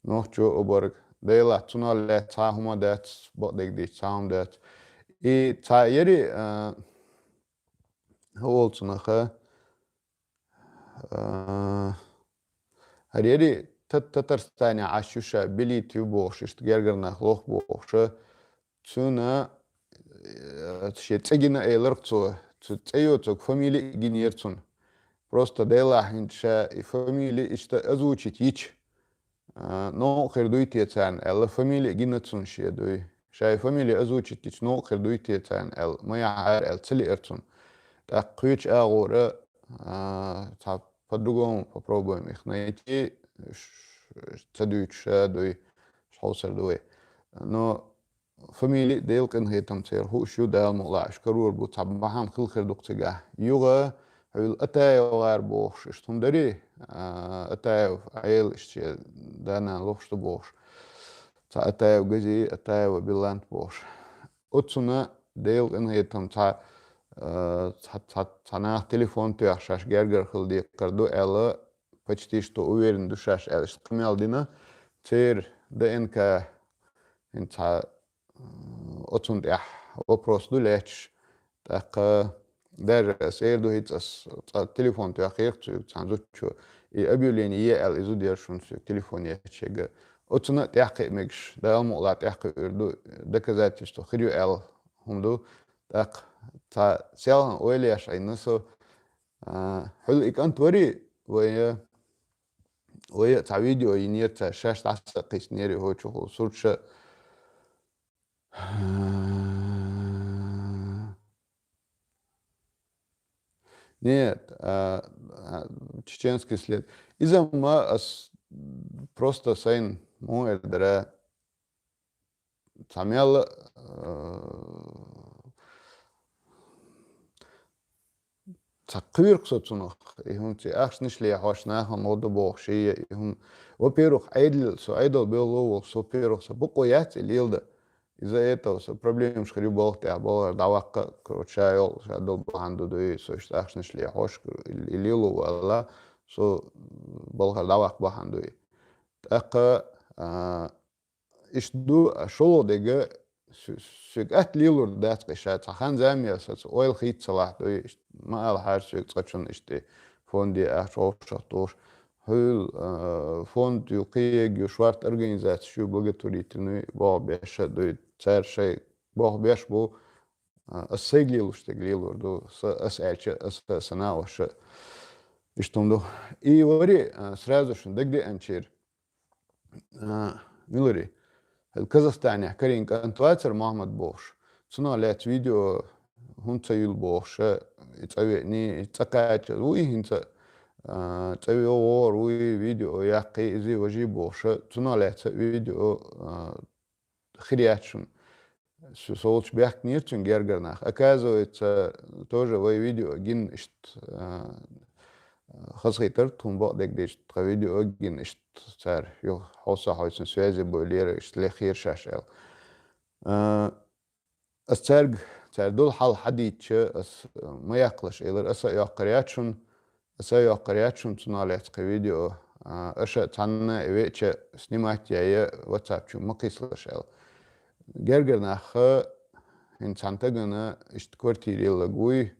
Нох чо обарг. Дела цунал ле цахума дац, бо дег ди цахум дац. И ца ери, э, хо олцунаха, э, хар ери Тат-, Татарстане Ӏаш ю ша, билет ю бохуш, иштта гергара нах лох бохуша. Цуьнан, э, шен цӀе гина элира цо, цу цӀе йоцург фамили а гинера цунна. Просто делахь хӀинца ша и фамили иштта озвучить йича, а, новкъа хир дуй те царна аьлла, фамили а гина цунна шен дуй. Ша и фамили озвучить йича новкъа хир дуй те царна аьлла, ма яхьара аьлла, ца лиара цунна. ТӀаккха кхечу агӀора, а, цхьа по-другому попробуем их найти, ш-, ца дуьйцуш а дуй, ш-, хьовсар ду вай. Но фамили а Делан къинхетам церан хууш ю, Дала мукъалахь уьш карор бу, цхьа бахьана хила хир ду-кх цигахь. Юха, хьуьлла Атаев гӀар бохуш, иштта хӀума дарий, а, Атаев Ӏела иштта шен да-нана лохуш ду бохуш. Цхьа Атаев Гази, Атаева Билант бохуш. Оцунна Делан къинхетам цхьа, а, цхьа, цхьа, цхьа нах телефон тоьхна шаьш гергара хила декхар ду аьлла, почти что уверен ду шаьш аьлла, иштта къамел дина. Церан Д Н К хӀинца цхьа, м, оцунна тӀехь вопрос ду лаьтташ. ТӀаккха даже ас эр ду хӀинца ас цкъа телефон тоьхнера цуьнга цхьана зудчо. И объявление е аьлла, и зуда яра шуна соьга телефон еча шега. Оцунна а тӀаьхьакхиа мегаш, Дала мукъалахь тӀаьхьакхиар ду, доказательство хир ю аьлла хӀума ду. ТӀаккха цхьа селхана ойла еш Ӏийна со, а, хьуьлла и кӀант варий, вай, вай а цхьа видео йинера цара, шаьш дӀаса а кхиссинера хӀокху чухула сурташ а. Нет, а, а, чеченский след. Иза ма ас просто сайн муха эр дара. Цхьа мел, а, цхьа кхоьру-кх со цунах, и хӀума цӀе ахчанаш лехьош, нахана гӀо ду бохуш, и, и хӀума. Во-первых, Ӏедал, со Ӏедал белхало волуш, со, во-первых, со бакъо яц и леладан. Из-за этого со проблемаш хир ю балха тӀехь, балхара дӀаваккха, короче, ша йолу, ша долу бахьана ду дуй, со иштта ахчанаш лехьош, и, и лело валла, со балхара дӀаваккха бахьана дуй. ТӀаккха, а, иштта ду, а, шолгӀа дерг, со-, соьга атта лелор дац-кх ша, цхьа хан-зама яьлча, сан цу ойла хийца ца лахь дуй, иштта ма алахьара соьга цкъачунна иштта фонде ахча вовшах тухуш. Хьуьлла, а, фонд ю, кхин ю, шорта организацеш ю, благотворительный, болх беш а дуй. Цара шайн болх беш бу, а, ас сайга лелош дерг лелор ду, са, ас аьлча, ас а, сан накъоша а. Иштта хӀума ду. И вари, а, сразу шуна дагадеанчера, а, милари. Хьал Казахстанехь карийна кӀант вацара Мохьмад бохуш. Цунах лаьцна видео хӀунда ца юьллу бохуш, и цӀа веъний, и цӀа кхача вуй хӀинца, а, цӀа вогӀур вуй, видео яккхий, изий важий бохуш, цунах лаьцна видео, а, хир яц шуна. Со, со волчу бехкнера цуьнан гергара нах. Оказывается, тоже вай видео гина иштта, а, хазахийтар, тхуна бакъдерг дийцича, тхан видео гина иштта цара, юха хьовса хьовсийна связи буьйлера, иштта лехира шаьш аьлла. А, ас цаьрга, цара долу хьал хьадийцича, ас, а, ма яккхалаш элира, аса а йоккхур яц шуна, аса а йоккхур яц шуна цунах лаьцна кхин видео. А, аша цхьанна а веъча снимать яйа WhatsApp чу ма кхийсалаш аьлла. Гергара нах, хӀинца цхьана тагана иштта квартира йилларг вуй,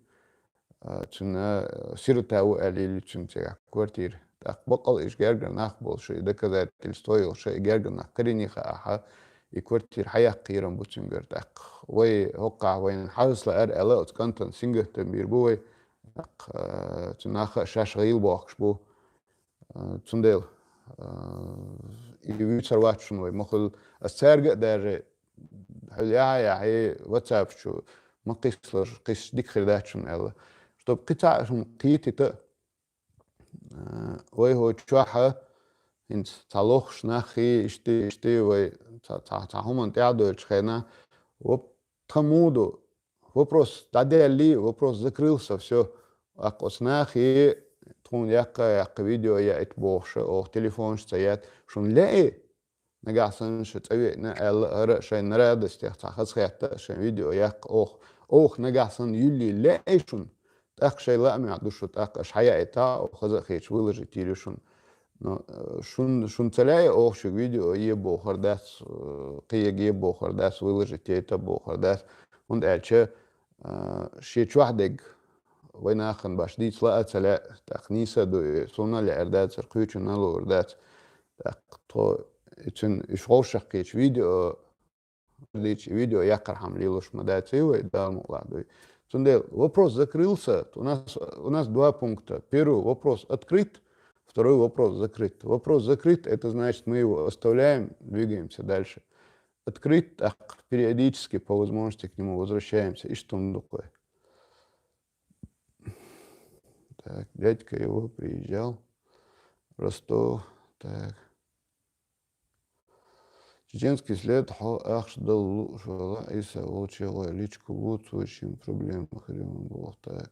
а, цуьнан, а, сирота ву аьлла йиллина цуьнан цигахь квартира. ТӀаккха баккъал иштта гергара нах болуш, и доказательство йолуш, и гергара нах карийна хаахь, и квартира хьаяккха кхерам бу цуьнгара. ТӀаккха вай хӀокхахь вайна хьагӀ ца лаьара аьлла, оцу кӀантана сингаттам бийр бу вай. ТӀаккха, а, цу наха а шаьш гӀийла бохкуш бу. А, цундела, а, и вуьйцур вац шуна вай, ма хуьллу. Ас цаьрга а даже, хьуьлла яхьа-яхьий, WhatsApp чу ма кхийсалаш, кхиссича дика хир дац шуна аьлла. Чтоб кхин цхьа а шуна кхетийта, а, вай хӀокху чохь а хӀинца цхьа лохуш нах хи, иштта, иштта вай цхьа, цхьа, цхьа хӀуманна тӀаьхьадоьллучу хенахь, воп-, тхан муха ду, вопрос дӀадаьллий, вопрос закрылся, всё. ТӀаккха оцу нахе тхуна яккха а яккха видео яийта бохуш, оха телефонаш ца яьтта. Шуна лаьий, нагахь санна ша цӀа веъна аьлла, хӀара а шайн радостех цхьа хазахетта а шайн видео яккха оха. Оха нагахь санна юьллий лаьий шуна, тӀаккха шайн лаамехь ду шу, тӀаккха аша хьаяийтахь, оха хаза а хеташ выложить йийр ю шуна. Но, э, шун-, шуна ца лаьий оха шуьга видео е бохур дац, э, кхин е бохур дац, выложить яйта бохур дац. ХӀунда аьлча, э, шен чохь дерг вай нахана баш дийца лаа а ца лаьа, тӀаккха нийса а ду, и суна а лаьар дацара, кхечунна а луур дац. Так, то, цун иш гӀовшах кхеча видео, дичи видео якхар хьам лелуш ма даций вай, Дала мукъла дуй. Цундел вопрос закрылся. У нас, у нас два пункта. Первый вопрос открыт, второй вопрос закрыт. Вопрос закрыт, это значит, мы его оставляем, двигаемся дальше. Открыт, так, периодически, по возможности, к нему возвращаемся. Иштта дукхой. Так, дядька его приезжал в Ростов. Так. Чеченский след, хьо ахча дала лууш вала, Ӏийса волча гӀой личку луц, вай шин проблема хирим боху, так.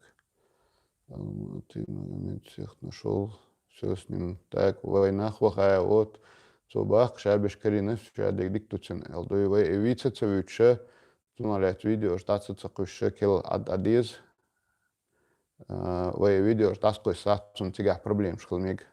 Алматы Магомед всех нашёл, всё с ним. Так, вай нах вахая, вот, цо баккха ша беш карийна, ша дегдик туцин, аьлла дуй, вай и вица ца вуьтуша, цунах лаьцна видеош дӀа ца, ца кхуьйша, кел Ӏад, Ӏад деза. А, вай видеош дӀаскхуьйсу сац, цунна цигахь проблемаш хила мега.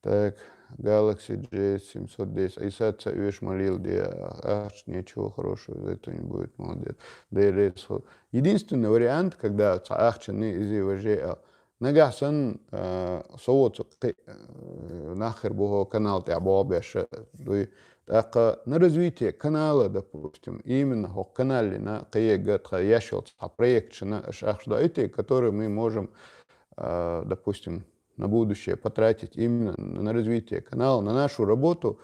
Так, Galaxy J семьсот десять. Ӏийса ца оьшу ма лела де, ахча ничего хорошего из этого не будет, молодец. Да и рейс хо-, единственный вариант, когда цхьа ахча ни изи важе а. Нагахь санна, а, со воцу кхи-, а, нах хир бу хӀо канал тӀехь боху беш дуй. ТӀаккха на развитие канала, допустим, именно хӀокху каналлина кхиега тха еш йолу цхьа проектшна аша ахча доуьйтий, который мы можем, а, допустим, на будущее потратить именно на развитие канала, на нашу работу.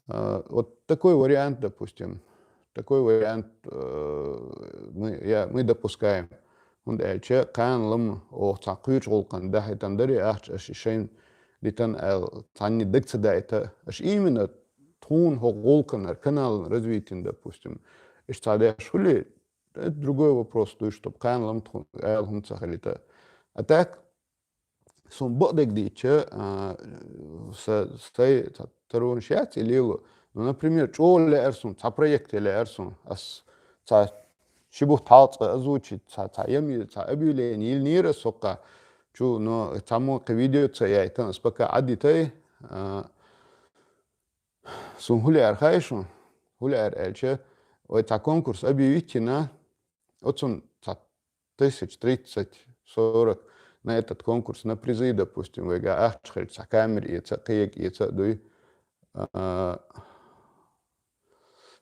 А, вот такой вариант, допустим, такой вариант, э, мы, я, мы допускаем. ХӀунда аьлча кхана лама оха цхьа кхуьучу гӀуллакхана дахьийтан дарий ахча аша шайн дитан аьлла, цхьанний даг ца даита, аша именно тхуна хӀокху гӀуллакханара, каналан развитин, допустим, иштта цхьа деш хуьлий, это другой вопрос, дуй, чтоб кхана лама тхуна аьлла хӀума ца хилита. А так, суна бакъдерг дийча, а, са-, сай ца-, таронаш яц и лело. Ну, например, чӀогӀа лаьара суна, цхьа проекте лаьара суна. Ас цхьа ши бутт хьалха цкъа озвучить, цхьа, цхьа ями, цхьа объявление йиллинера ас хӀокху чу, но цхьаммо кхин видео ца яйтан, ас пока Ӏадитай, а, суна хӀун лаьара хаьий шуна? ХӀун лаьара аьлча, вай цхьа конкурс объявить йина, оцунна цхьа тысяч тридцать, сорок на этот конкурс, на призы, допустим, вайга ахча хилча, цхьа камера эца, кхиега эца а дуй. А,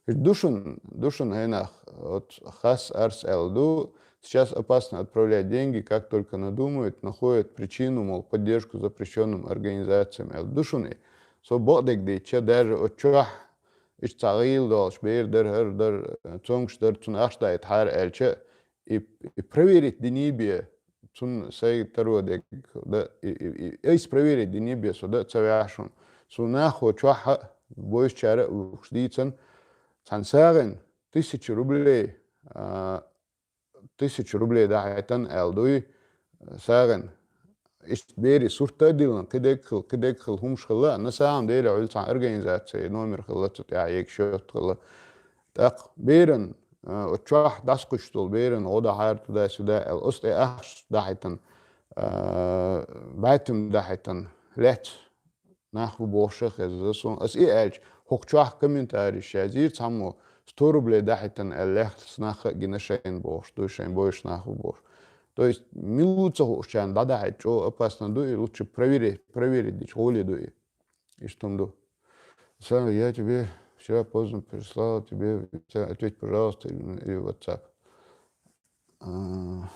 ду шуна, ду шуна хӀай нах, вот хас арс аьлла ду, сейчас опасно отправлять деньги, как только надумают, находят причину, мол, поддержку запрещённым организациям аьлла ду шуна и. Со бакъдерг дийча, даже оцу чохь иштта цхьа гӀийла долуш бер дара, хӀара дара, цомгуш дара, цунна ахча дайтахьара аьлча, и, и проверить динийбе, цунна сайн таро дерг, да, и, и, и, айса проверить динийбе со да ца ваьхьа шуна. Суна нахо чохь а, бойсучара а уьш дийцан, цхьана сагӀина тысяча рублей, а, тысяча рублей дахьийтан аьлла дуй, сагӀина. Иштта бери сурт а диллина, кхидерг хила, кхидерг хила хӀумаш хилла, на самом деле, хьуьлла цхьана организацин номер хилла, цу тӀехь егаш йотту хилла. ТӀаккха беран, а, оцу чохь дӀасакхуьйсуш долу беран гӀо дахьара туда-сюда аьлла, оцу тӀе ахча дахьийтан, а, баьтум дахьийтан лаьцна нах бу бохуш а хезна суна. Ас и аьлча, хӀокху чохь комментарий язйира цхьаммо, сто рублей дахьийтан аьлла лаьцна нах а гина шайна бохуш ду, шайн бойуш нах бу бохуш. То есть, мила ву ца хуучарна дӀадахьийта чӀогӀа опасно ду и, лучше проверить, проверить дича гӀоле ду и. Иштта хӀума ду. Сам, я тебе вчера поздно прислал, тебе ответь, пожалуйста, или, или в WhatsApp. А,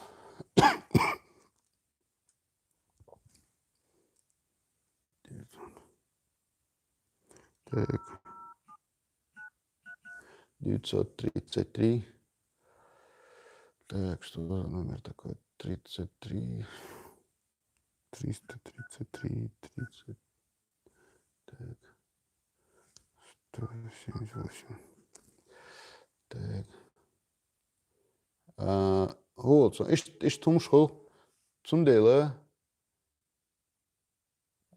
так. Девятьсот тридцать три. Так, что за номер такой? Тридцать три. Триста тридцать три, тридцать. Так. Сто семьдесят восемь. Так. А, вот, иш-, иштта хӀумаш хуьлу. Цундела,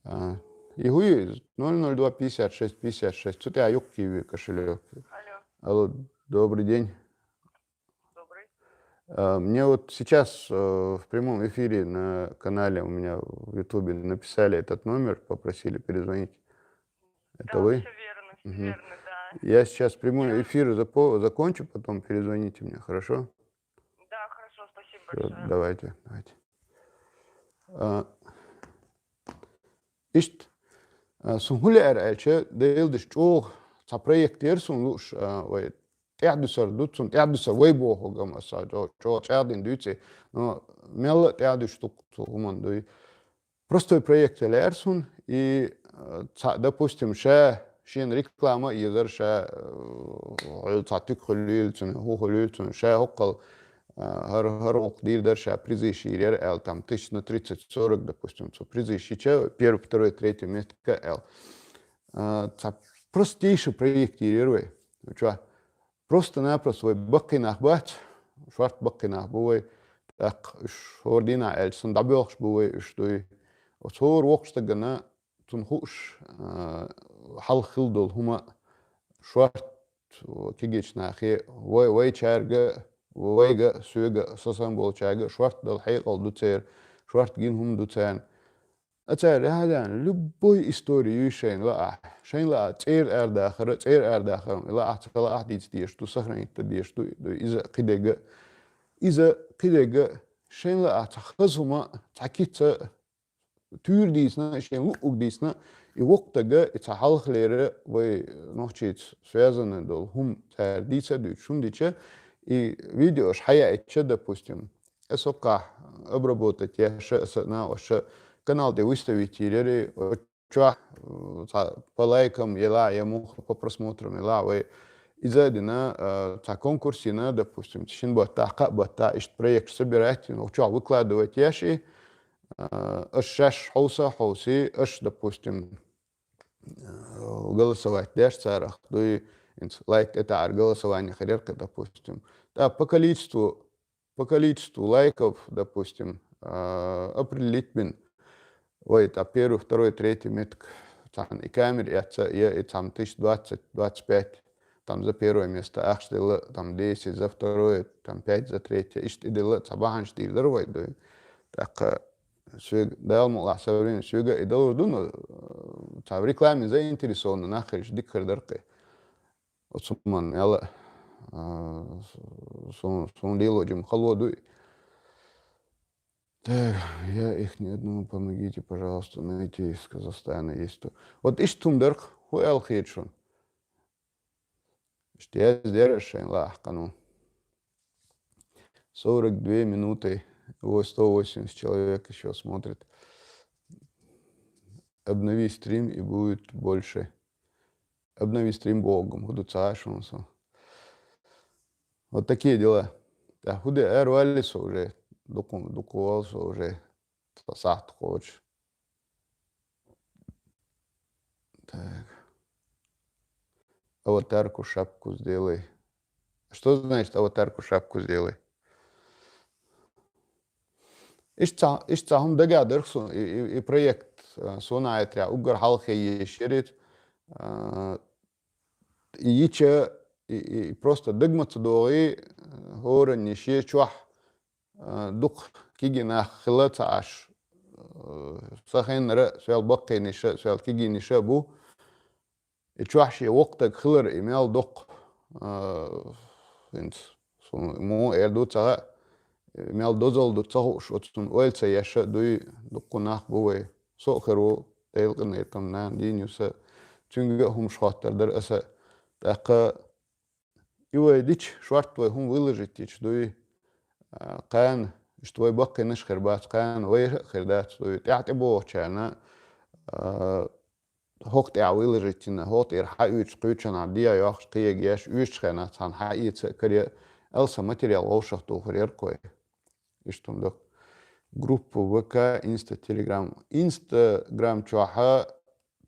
а, и хӀу ю иза? Ноль ноль два пятьдесят шесть пятьдесят шесть. Цу тӀехь юккъе ве кошелёк. Алло. Алло, добрый день. Добрый. А, мне вот сейчас, э, в прямом эфире на канале у меня в Ютубе написали этот номер, попросили перезвонить. Это Да, вы? Всё верно, всё Мгм. Верно, да. Я сейчас прямой эфир запо-, закончу, потом перезвоните мне, хорошо? Да, хорошо, спасибо Всё, большое. Давайте, давайте. А, иштта, а, сун хӀу лаьара аьлча, Делан дуьхьа чӀогӀа цхьа проект яра сун лууш, а, вай тӀаьхьадусар ду, цун тӀаьхьадусар вай бохург-м аса чӀо-, чӀо-, чӀоагӀдина дуьйцу, но мелла а тӀаьхьадуьсуш ду цу хӀуманна дуй. Простой проект лаьара сун, и, а, цхьа, допустим, ша, шена реклама а езар, ша, а, хьо цхьа туька хуьлийла цунна, хӀу хуьлийла цунна, ша хӀоккхал, а, хӀара, хӀара гӀуллакх дийр дара, ша призы шийр яра аьлла, там, тысяч на тридцать сорок, допустим, цу призы шича, первый, второй, третий местка аьлла. А, цхьа простейший проект йийр яра вай. Чё? Просто-напросто вай баккхий нах бац, шорта баккхий нах бу вай, тӀаккха уьш хӀора дийнахьа аьлча санна дӀабоьлхуш бу вай уьш дуй. Оцу хӀора воккхачу стагана цунна хууш, а, хьалха хилла долу хӀума шорта кегийчу нахе, вай, вайчаьрга, вайга, соьга, со санна болчаьрга шорта долу хьекъал ду церан, шорта гина хӀума ду царна. А цара яхьадаьлла, любой истори юй шайна лаахь. Шайна лаахь цӀера арадахара, цӀера арадахара, лаахь ца лаахь дийца дезаш ду, сохранить дан дезаш ду, ду иза кхидерга. Иза кхидерга, шайна лаахь цхьа хаза хӀума, цхьа кица туьйра дийцина, шен луъуг дийцина, и воккха стага, и цхьа хьалхалера вай нохчийца связанный долу хӀума цара дийца а дуьйцуш хӀума дича, и видеош хьаяийтича, допустим, аса хӀокхахь обработать еш, аса накъоша канал тӀе выставить йийр яра, чохь, э, цхьа по лайкам ела, я муха по просмотрам ела, вай иза а дина, э, цхьа конкурс йина, допустим, шин баттахь, кхаа баттахь, иштта проект собирать йина, чохь выкладывать еш и, э, аш шаьш хьовса, хьовси, аш, допустим, э, голосовать деш царах, дуй, инц лайк это ар голосование хир яра, допустим. Да, по количеству по количеству лайков, допустим, а, определить бин. Вай, та первый, второй, третий метк, цхьана и камера яц, я и цхьана тысяч двадцать, двадцать пять, там за первое место ахча делла, там десять, за второе, там пять, за третье, иштта и делла, цхьа бахьанаш дийр дара вай дуй. ТӀаккха соьга, Дала мукъалахь, со время соьга и далур ду, но, э, цхьа в рекламе заинтересованный нах хилча дика хир дара кхин. Оцу ман мел, а, су-, суна лело жима хало дуй. Так, я их ни одному, помогите, пожалуйста, найти из Казахстана есть кто. Вот иштта хӀума дарх, хӀу аьлла хеташ шуна? Иштта яздера шайн лаахь къану. Сорок две минуты, его сто восемьдесят человек ещё смотрит. Обнови стрим, и будет больше. Обнови стрим боху-м, хӀу ду ца Ӏаш хьуна со. Вот такие дела. ТӀаккха хӀу де, эр валли со уже, дукха, дукха валла со уже, цхьа сахьт кхочуш. Так. Аватарку, шапку сделай. Что значит аватарку, шапку сделай? Иштта, иштта хӀума дагадара суна, и, и, и проект, а, суна айтарехь, уггар хьалхе еш яра, а, и йича, и, и, и просто дагма ца догӀий, а, хӀоранна шен чохь, а, дукха кегий нах хила ца Ӏаш, а, сан хеннара, соьл баккхийниша, соьл кегийниша бу. И чохь шен воккха стаг хилар и мел доккха, а, хӀинца, суна муха эр ду ца хаьа, и мел дозалла ду ца хууш, оцунна ойла ца еш а дуй, дуккха нах бу вай. Со а хир ву, Делан къинхетам, нана дийна ю сан, цуьнга а хӀумаш хоттар дара аса. ТӀаккха и вай дича, шорта вай хӀума выложить йича дуй, а, кхана, иштта вай баккхийнаш хир бац, кхана вай а хир дац дуй, тӀаьхьа тӀебогӀучарна, а, хӀокху тӀехь выложить йина, хӀокху тӀера хьаоьцуш, кхечанхьа дӀа йоккхуш, кхиерг еш, оьшучу хенахь цхьаьна хьаэца а каре, аьлла сан материал вовшах тухур яра кхой. Иштта хӀума ду. Группа В К, Инста, Телеграм. Инстаграм чохьа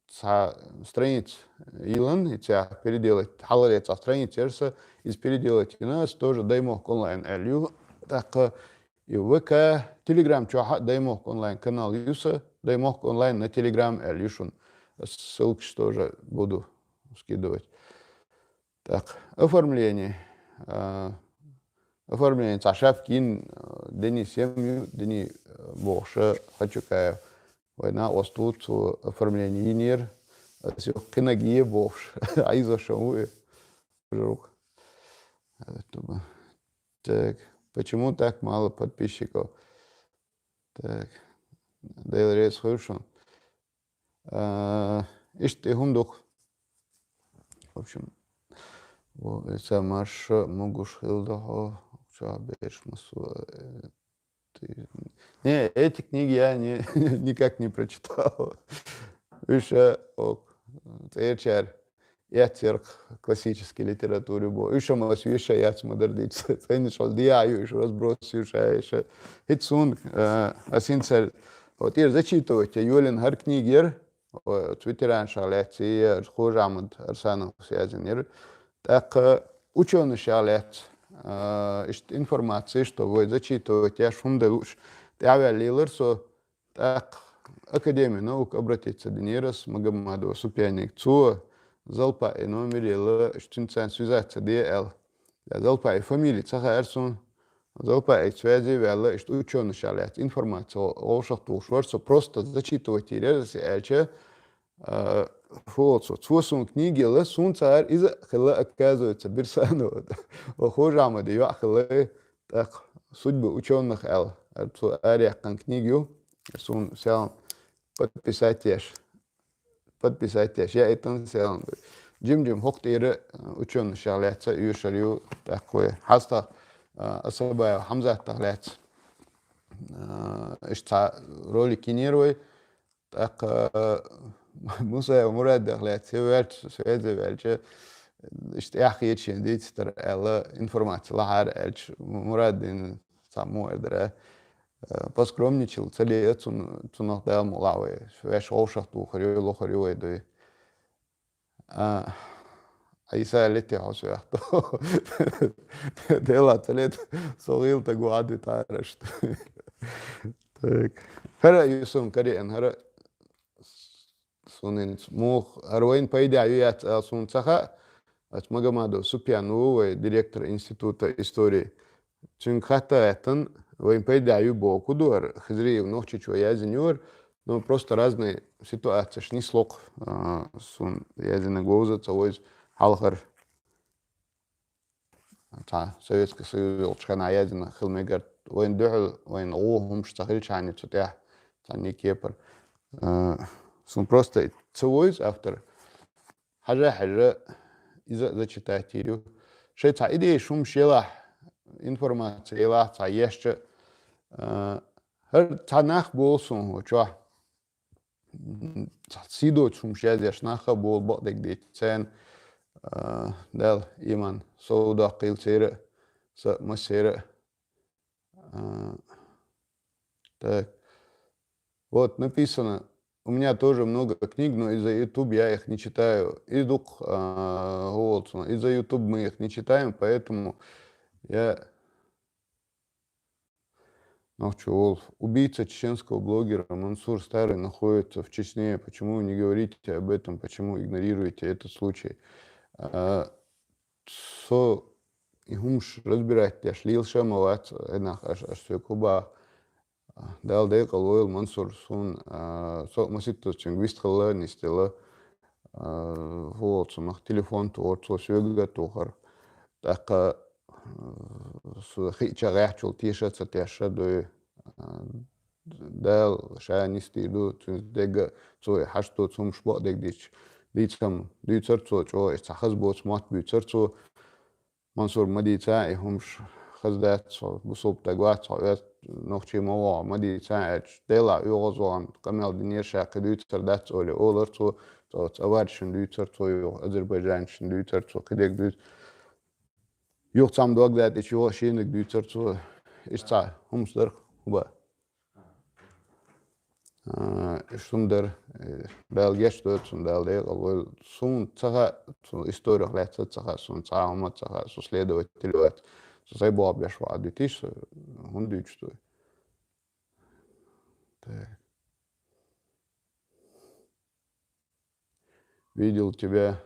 цхьа страница йиллина, и цехь переделать, хьалхале цхьа страница яра сан, иза переделать йина, аса тоже Даймохк онлайн аьлла ю. ТӀаккха и В К, Телеграм чохь а Даймохк онлайн канал ю сан, Даймохк онлайн на Телеграм аьлла ю шуна. Ссылкаш тоже буду скидывать. Так, оформление. А, оформление цхьа шапка йина, а, Денис ю, Дени, а, бохуш, Хачукаев. Вай накъост ву, цо оформление йинера. Аса юха кхинаг е бохуш. Айза шо ву и. Жук. Так, почему так мало подписчиков? Так. Дела реза хуьлда шуна. А, иштта и хӀума ду-кх. В общем, во, и ца марша могуш хила ду хьо, чохь берш массо, э, ты, не, эти книги я не, никак не прочитал. Уьш, э, ок, цӀерачара эццерг классический литература бу. Уьш ма ас вешан яц ма дара дийца. Цайнаш хьо дия ю, уьш разброс ю ша, уьш. ХӀинца суна, э, ас хӀинца цара, вот, ир зачитывать, я Юлин хӀара книга яра, о, цу ветеранашах лаьцна, и, э, Хожа-Ахьмад Арсановс язйина яра. ТӀаккха учёнашах лаьцна, э, иштта информация, что вай зачитывать еш хӀума дан лууш, тӀаьхьаваьлла лелара со, тӀаккха Академия наук обратиться динера ас Магомадова Супьянига. Цо Залпаи номер елла, иштта цуьнца связаться де аьлла. Залпаи фамили ца хаьара суна. Залпаица связи ваьлла, иштта учёнашах лаьцна информация вовшах тухуш вара со, просто зачитывать йийр яра ас аьлча, а, фу олу цо, цо суна книга елла, суна ца хаьара иза а хилла, оказывается, Берсанова. О, Хожа-Ахьмада йоӀ хилла, тӀаккха «Судьбы учёных» аьлла. Цо араяьккхина книга ю, суна селхана подписать еш. Подписать еш, я это селхана. Жим-жим хӀокху тӀера, э, учёнашах лаьцна оьшур ю, тӀаккха вай хьастагӀ, э, Асабаев Хьамзатах лаьцна. Э, иштта цхьа ролик йинера вай, тӀаккха, э, Мусаев Мурадах лаьцна, и ваьлча, связи ваьлча, иштта эхь хета шена дийцитар аьлла, информация лахьара аьлча, Мурадин цхьа муха эр дара. Э, поскромничал, ца ле а цун-, цунах Дала мукъ лахь вай. Ваьш вовшах тухур ю, лохур ю вай дуй. А, Ӏийса, лете хьо соьх. Дела ца лета, со гӀийла таг ву, Ӏадвитараш. Так. ХӀара ю суна кариъна, хӀара суна хӀинца муха, хӀара вайна пайда ю яц ала суна ца хаьа. Ас Магомадов Супьян ву, вай директор института истории. Цуьнга хатта гӀеттан, вайн пайда ю боху ду хӀара, Хизриев Нохчийчоь язйина ю хӀара, но просто разные ситуацеш нисло-кх, а, суна язйина говза ца вайза хьалхара. Цхьа Советский Союз йолчу хенахь язйина хила мегар, вайна дуьхьал, вайна гӀо хӀумаш ца хилчхьана цу тӀехь, цхьа никепар. А, суна просто ца вайза автор. Хьажа-хьажа, иза а зачитать йийр ю. Шайн цхьа идеяш хӀумаш елахь, информация елахь, цхьа ешча, а, хӀара цхьа нах болу суна хӀокху чохь. Цхьа сий доцу хӀумаш язъеш нах а болу бакъдерг дийцича царна, а, Дала иман сов доккхийла церан а, сан а, массеран а. А, так. Вот написано, у меня тоже много книг, но из-за YouTube я их не читаю. И дук, а, гӀолцун, из-за YouTube мы их не читаем, поэтому я нохчо волу. Убийца чеченского блогера Мансур Старый находится в Чечне. Почему вы не говорите об этом? Почему игнорируете этот случай? А, со и хӀумаш разбирать деш лелаш а ма вац, и нах аш, аш соьга хӀу баха. Дала декъал войла Мансур, суна, а, со маситтаза цуьнга вистхилла, нисделла, а, хӀу волу цунах телефон тухура, цо соьга а тухура. ТӀаккха, а, со хиъча гӀехчул теша а ца тешша дуй. А, Дала ша нисдийр ду, цуьнца дегга а цо и хьашт доцу хӀумаш бакъдерг дийцича, дийцам дуьйцура цо чӀогӀа, и цхьа хаза боцу мотт буьйцура цо. Мансур, ма дийца и хӀумаш, хаза дац, хьо бусалба стаг вац, хьо оьзда нохчи ма ву хьо, ма дийца аьлча, Делахь оьгӀазвахана къамел динера ша, кхин дуьйцур дац олий, олура цо, цо оцу аварцашна дуьйцура цо, юха азербайджанцашна дуьйцура цо, кхидерг дуьйцу. Юха цхьамма дог даьтӀича юха шениг дуьйцура цо, иштта цхьа хӀумаш дара хӀу баха. А, иштта хӀума дара, э, Дала гечдойла цунна, Дала декъал войла. Суна ца хаьа, цу историх лаьцна ца хаьа, суна цхьа а хӀума ца хаьа, со следователь вац. Со сайн болх беш ваӀа дуьтийша, со хӀунда дуьйцуш ду? Так. Видел тебя.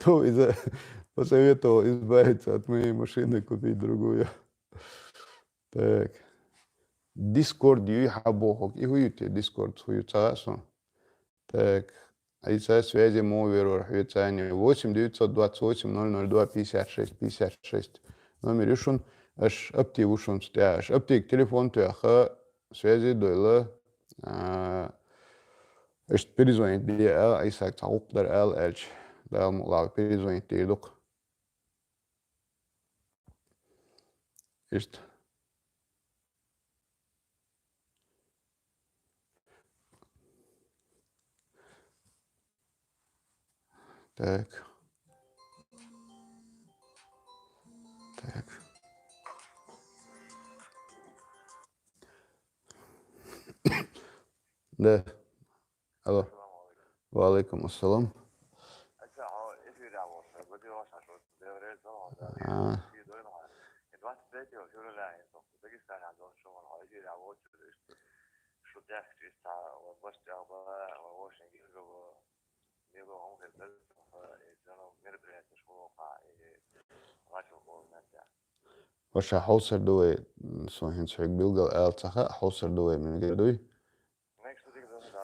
То иза посоветовал избавиться от моей машины, купить другую. Так. Дискорд юй хьан бохург? И хӀу ю те Дискорд, хӀу ю ца хаьа суна. Так. Ай ца связи мо вервар хьоьца ани. Восемь девятьсот двадцать восемь ноль ноль два пятьдесят шесть пятьдесят шесть. Номер ю шуна, аш апти ву шуна цу тӀехь. Аш аптига телефон тоьхха, связи дойла, а, иштта перезвонить де аьлла, Ӏийсага цхьа гӀуллакх дар аьлла аьлча, Дала мукъ лахь перезвонить дийр ду-кх. Иштта. Так. Так. Да. Алло. Ва алейкум ассалам. А. Ваша хьовсар ду вай, м, со хӀинца хьоьга билггал ала ца хаьа, хьовсар ду вай, мегар дуй?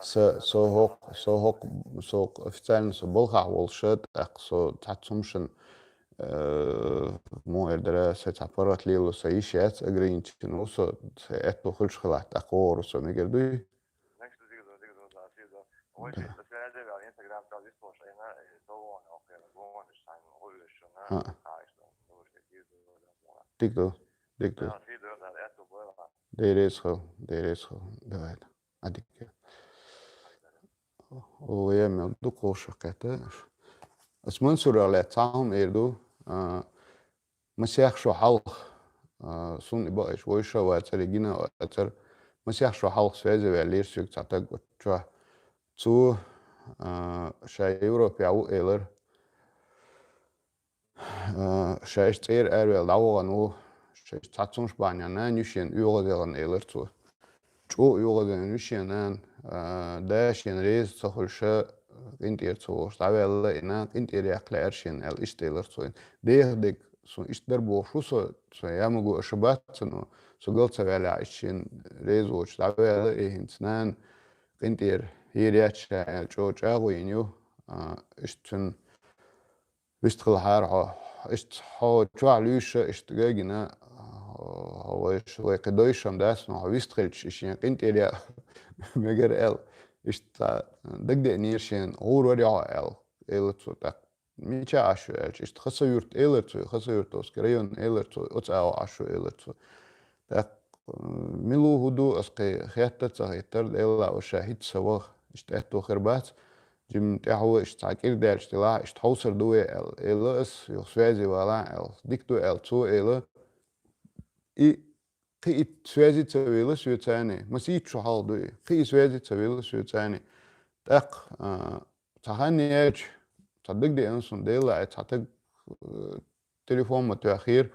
Са, со хӀокху, со хӀокху, со официально со балхахь волуш, тӀаккха со цхьацца хӀумашна, э, муха эр дара, сайн цхьа паргӀат лело, сайн йиш яц, ограничен ву со, сайн аьтто хуьлуш хилахь, тӀаккха вогӀур ву со, мегар дуй? Да. ХӀаъ. Дика ду, дика ду. Дера реза хила, дера реза хила. Давай. А дика. О, я мел дукха вовшах кхетта. Ас Мансурах лаьцна цхьа хӀума эр ду. А, масех шо хьалха, а, суна и бакъ еш вовшах вацара, гина вацара. Масех шо хьалха связи ваьллера соьга цхьа таг оцу чохь. Цо, а, ша Европехь ву элира. А, ша иштта цӀера араваьлла дӀавахана ву, ша иштта цхьацца хӀумаш бахьанехь нана ю шена оьгӀаз яхана элира цо. ЧӀогӀа оьгӀаз яхана ю шена нана, а, да шена реза ца хуьлуш, къинтӀера ца вогӀуш дӀаваьлла, и нана къинтӀера яккха лаьара шена аьлла, иштта элира цо. Деха дерг суна иштта дара бохуш ву со, со ямагу аша бац, но со гал ца ваьллехь, иштта шена реза воцуш дӀаваьлла, и хӀинца нана къинтӀера ер яц ша аьлла, чӀогӀа чӀагӀо йина ю, а, иштта цуьнан вистхилахьара хьо. Иштта хьо чохь луьйша, иштта гагина, хьо вайша, вай кхин дойша-м дац, но хьо вистхилча, и шен къинтӀера яа мегар аьлла. Иштта дагадеанера шена, гӀур вара хьо аьлла, элира цо тӀаккха. Мичахь Ӏаш ю аьлча, иштта Хасавюрт элира цо, Хасавюртовский район элира цо, оцу агӀо Ӏаш ю элира цо. ТӀаккха, м, мила ву, хӀун ду, ас кхин хетта а ца хетара, Делла ваша хӀинца сан ваха, иштта аьтто хир бац. Жимма тӀаьхьо иштта цхьа кӀира даьлча делахь, иштта хьовсар ду вай аьлла, элла ас, юха связи валахь аьлла. Дика ду аьлла цо элла. И кхин итт связи ца велла соьца цхьаьна, масийтта шо хьалха ду и, кхин и связи ца велла соьца цхьаьна. ТӀаккха, а, цхьа хан яьлча, цхьа дагадеана суна, Делла, ай цхьа таг, э, телефон ма тоьххера,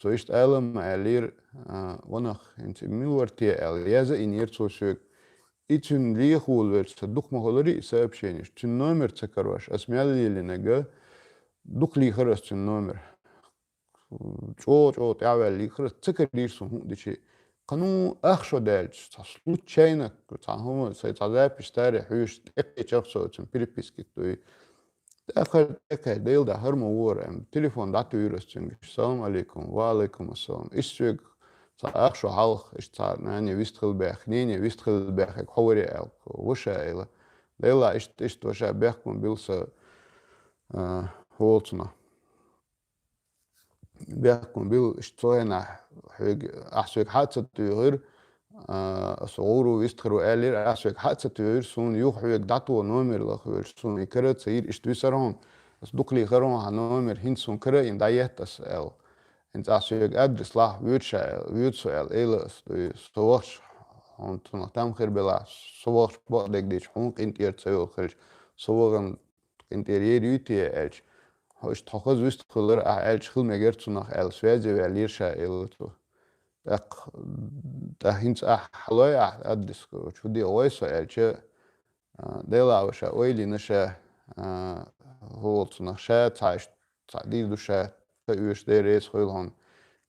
цо иштта ала ма аьллера, а, ванах, хӀинца мила вара те аьлла, яза а йинера цо соьга. И цуьнан лехаволавелча, сан дукха ма хиларе и сообщенеш, цуьнан номер ца карош, ас мел лелийнарг, дукха лийхира ас цуьнан номер. ЧӀогӀа-чӀогӀа тӀаьхьаваьлла лийхира ас, ца карийра суна хӀун а дичи. Кхано ах шо даьлча, цхьа случайно, цхьа хӀума, сайн цхьа запись таре хьоьжуш, тӀекхечарх со оцун переписке дуй. ТӀаккха, тӀекхаьчча, Делла да, хӀара ма вора, аьлла, телефон дӀатуьйхира ас цуьнга. Салам алейкум, ва алейкум ассалам. Иштта соьга цхьа ах шо хьалха, иштта цхьа нане вистхила баьхка, нене вистхила баьхка, хьо варе аьлла, ваша элла. Делла, иштта, иштта ваша бехк ма билла сан, а, хӀолцунах. Бехк ма билла, иштта цу хенахь хьоьга, ахь соьга хьа а ца туьйхира, а, аса гӀур ву, вистхир ву аьллера, ахь соьга хьа а ца туьйхира, суна юха хьоьга дӀатоха номер лаха велча, суна и кара а ца йира, иштта висара хьуна, аса дукха лийхира хьуна хьан номер, хӀинца суна кара а йина дӀаетта аса аьлла. ХӀинца ахь соьга адрес лахь, воьду ша аьлла, воьду со аьлла, элла аса дуй, со вахча хьуна цунах там хир белахь, со вахча бакъдерг дича, хьуна къинтӀера ца йолу хилча, со вахана къинтӀера ер юй те аьлча, хьо иштта хьо хаза вистхилира, ахь аьлча хила мегара цунах аьлла, связи ваьллера ша элла цо. ТӀаккха, тӀаккха хӀинца ахь хьалой ахь адрес, короче, хӀун де гӀой со аьлча, а, Делла ваша, ойла йина ша, а, хӀун волу цунах ша, цхьа иштта, цхьа дийр ду ша, ца оьшу деррес хуьйла хьуна.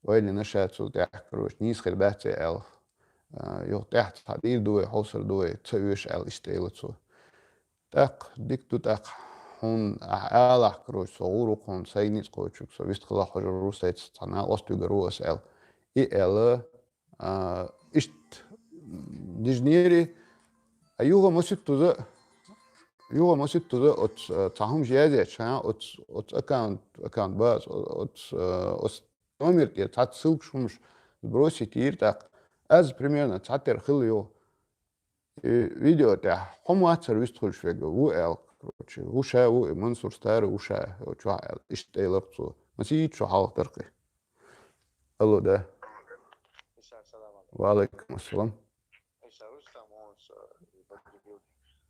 Ойла йина ша цул тӀаьхьа, короче, нийса хир дац и аьлла. А, юха тӀаьхьа цхьа дийр ду вай, хьовсар ду вай, ца оьшу аьлла, иштта элла цо. ТӀаккха, дика ду тӀаккха, хьуна ахь алахь, короче, со гӀур ву хьуна, сайга ницкъ кхочург, со вистхила хьожур ву, сайца цхьа накъост вигар ву аса аьлла. И аьлла, а, иштта дижнери, а юха маситтуза, юха маситтуза оц, э, цхьа хӀумаш язъяч, ха, оц, оц аккаунт, аккаунт бац, оц, э, оц номер тӀе цхьацца ссылкаш хӀумаш сбросить йира тӀаккха. Аз примерно цхьатера хила юха. И видео тӀехь хӀума вацар вистхуьлуш вега, ву аьлла, короче, ву ша ву, и Мансур Стара ву ша, чохь аьлла, иштта элира цо. Масийта шо хьалха даркхи. Алло, да. Ва алейкум ассалам.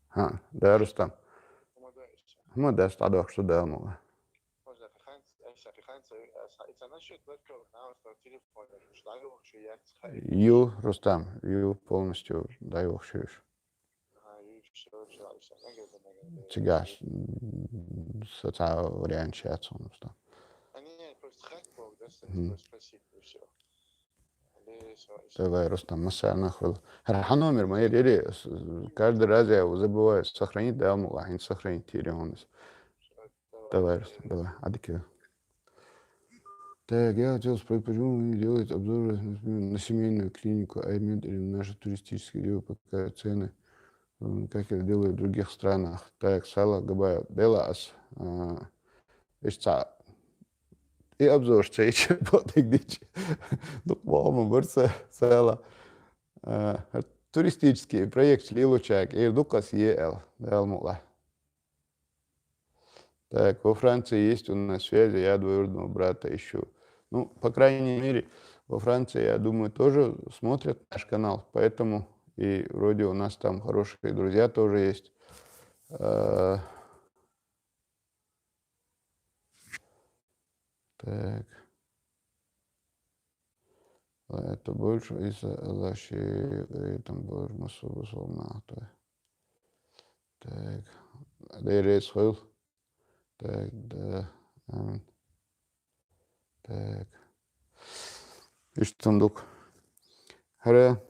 ХӀа, да, Рустам. ХӀума дац, дӀадохку шу, да, муха. Ю, Рустам, ю, полностью дӀайохуш ю. Цигахь, м, со цхьа вариант яц хьуна, Рустам. Давай, Рустам, массарна хуьлу. ХӀара хьан номер ма эр, ери, с-, каждый раз я его забываю сохранить, да, муха хӀинца сохранить йира хьуна. Давай, Рустам, давай, Адикева. Так, я хотел спросить, почему вы не делаете обзоры на, на семейную клинику, Аймед или на наши туристические, где вы показываете цены, м, как это делают в других странах. Так, Сала Габаев, Белас, а, ишца и обзор цейча, потик дичи. Ну, по-моему, бырца, Сала. А, туристический проект Лилучак, и Дукас Е Л, Дал Мула. Так, во Франции есть у нас связи, я двоюродного брата ищу. Ну, по крайней мере, во Франции, я думаю, тоже смотрят наш канал, поэтому и вроде у нас там хорошие друзья тоже есть. Э, Так. Это больше из-за защиты, там больше массу высылмахта. Так. Дерец хыл. Так, да. Ам. Так. Иштта дук. ХӀара.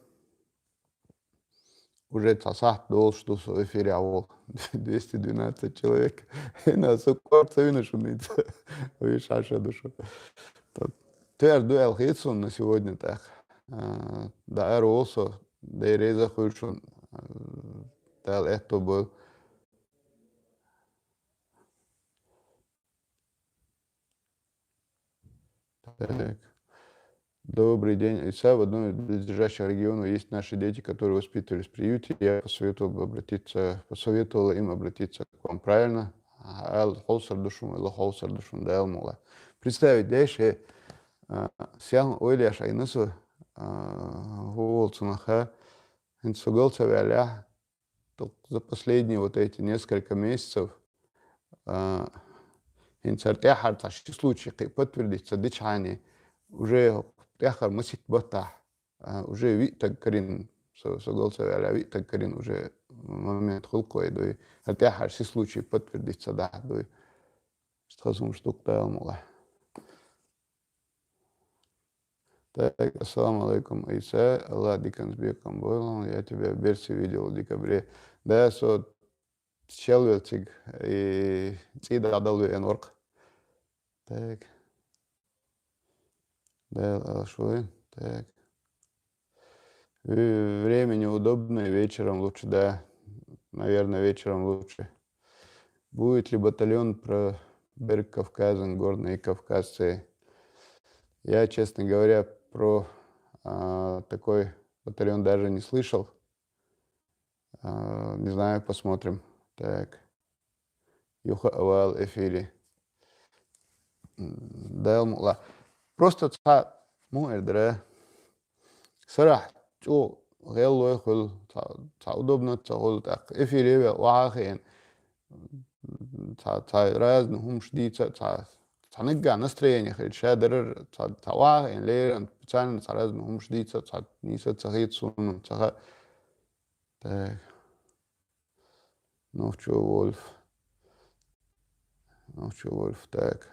Уже цхьа сахьт долуш ду со эфире а волу. Двести двенадцать человек. ХӀина со кор ца вина шуна хӀинца. Вуьйш хьаша ду шу. Тера ду аьлла хета суна на сегодня так. А, да, ара волу со. Дай реза хуьлу шуна. А, Дала аьтто бойла. Так. Добрый день, Иса. В одном из близлежащих регионов есть наши дети, которые воспитывались в приюте. Я посоветовал бы обратиться, посоветовала им обратиться к вам. Правильно? Ал хьовсар ду шуна, ла хьовсар ду шуна, Дала мукъ лахь. Представить деш, э, а, сяхна ойла еш айна со, а, хӀу волу цунах, а, хӀинца со гал ца ваьллехь, только за последние вот эти несколько месяцев, а, хӀинца хӀара тӀаьххьара цхьа ши случай кхин подтвердить ца дичхьана, уже тӀаьххьара масийтта баттахь, а, уже виъ таг карийна, со, со гал ца ваьллехь, виъ таг карийна уже момент хуьлу кху вай дуй. ХӀара тӀаьххьара ши случай подтвердить ца дахь дуй. Стхазумаш дукха Дала мукъ лахь. Так, ассаламу алейкум, Иса. Аллах диканца бекхам бойла, я тебя в Берсе видел в декабре. Да, со шел велцига, и цӀий дӀадала веана вара-кх. Так. Да, алшой. Так. Вре-, время неудобное, вечером лучше, да. Наверное, вечером лучше. Будет ли батальон про Берг Кавказа, горные кавказцы? Я, честно говоря, про, а, такой батальон даже не слышал. А, не знаю, посмотрим. Так. Юха авал эфире. М, Дала мукъ лахь. Просто цхьа муха эр дара. Сарахь чӀогӀа гӀеллой хуьлу, цхьа, цхьа удобно ца хуьлу, тӀаккха эфире ве охьа а хиъна. Цхьа, цхьа разный хӀумаш дийца, цхьа, цхьа наггахь настроение хилча, ша дарар, цхьа, цхьа охьа а хиъна, леррина специально цхьа разный хӀумаш дийца, цхьа нийса ца хийца суна, ца ха-, Так. Нохчо Вольф. Нохчо Вольф, так.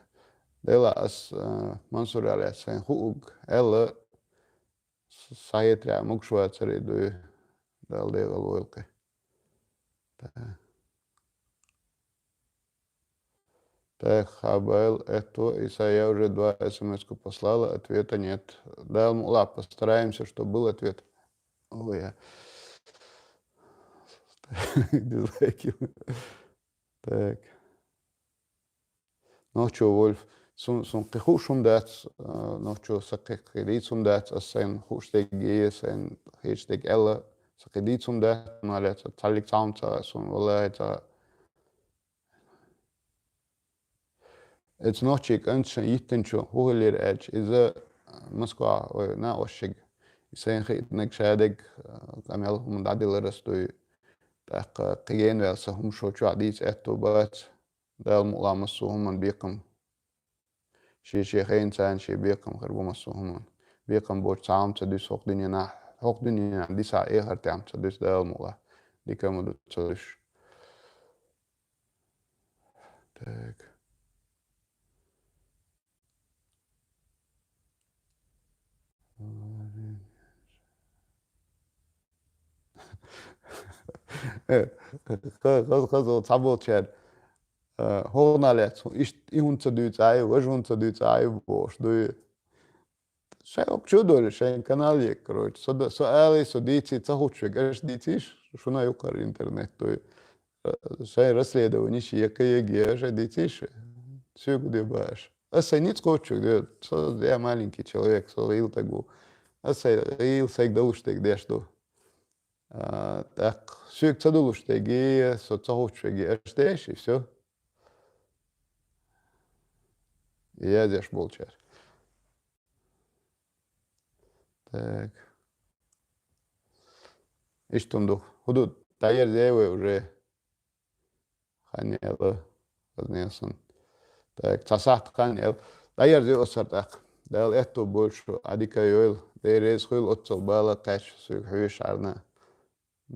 Дела ас, э, Мансур Алиас сайн хууг, аьлла, с-, схьаетря могуш вацаре дуй, Дала дегӀал войла кхи. Так. Так, Хабайл, это, Иса, я уже два С М С-ку послала, ответа нет. Да, ну ладно, постараемся, чтобы был ответ. Ой, я. Дизлайк. Так. Нохчо Вольф, сун, сун кхы хууш хӀума дац, а, нохчо са кхы, кхы дийца хӀума дац, ас сайна хууш дерг, е сайна хеташ дерг аьлла, са кхы дийца хӀума дац, ма лаьца, цхьаллиг цхьа хӀума ца, сун валлахӀи ца. Эцу нохчий кӀант шайн йиттанчо хӀу хилира аьлча, иза Москва, ой, накъост шига. И сайна хиънарг шадерг, а, къамел хӀума дӀадиларца дуй. ТӀаккха кхы генваьлла са хӀума шо чохь дийца аьтту бац. Дала мукъла массо а хӀуманна бекхам. Шен-шен хенан царна шен бекхам хир бу массо а хӀуманна. Бекхам боцу цхьа хӀума ца дуьсу хӀокху дуьненахь, хӀокху дуьненахь дисахь эхарт хӀума ца дуьсу, Дала мукъла. Дика ма ду ца дуьсуш. Так. Э, ха-, хаза, хаза, цхьаболчара, э, хӀокхунах лаьцна, иштта и хӀума ца дуьйцу Ӏай, важа хӀума ца дуьйцу Ӏай бохуш дуй. Шайн окху чу а долу, шайн канал е, короче. Со да-, со алий, со дийций ца хучуьг, аша дийцийша, шуна юккъара интернет дуй. Э, шайн расследование ши яккха еге, аша дийцийша, соьга де баш. Аса сайн ницкъ кхочуг де, со, я маленький человек, со гӀийла таг ву. Аса сайн гӀийла сайга далуш дерг деш ду. А, тӀаккха соьга ца далуш дерг, со ца хучуьг, аша деш, и всё. Язъеш болчара. Так. Иштта хӀума ду. ХӀу ду, дӀаерзий вай уже? Хан яла, хазна яла сан. Так, цхьа сахьт хан яла. ДӀаерзий оццара тӀаккха. Дала аьтту бойла шу, Ӏа дика йойла. Дела реза хуьйла оццул бала кхаьчча, соьга хьоьжуш Ӏарна.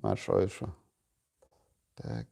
Марша Ӏойла шу. Так.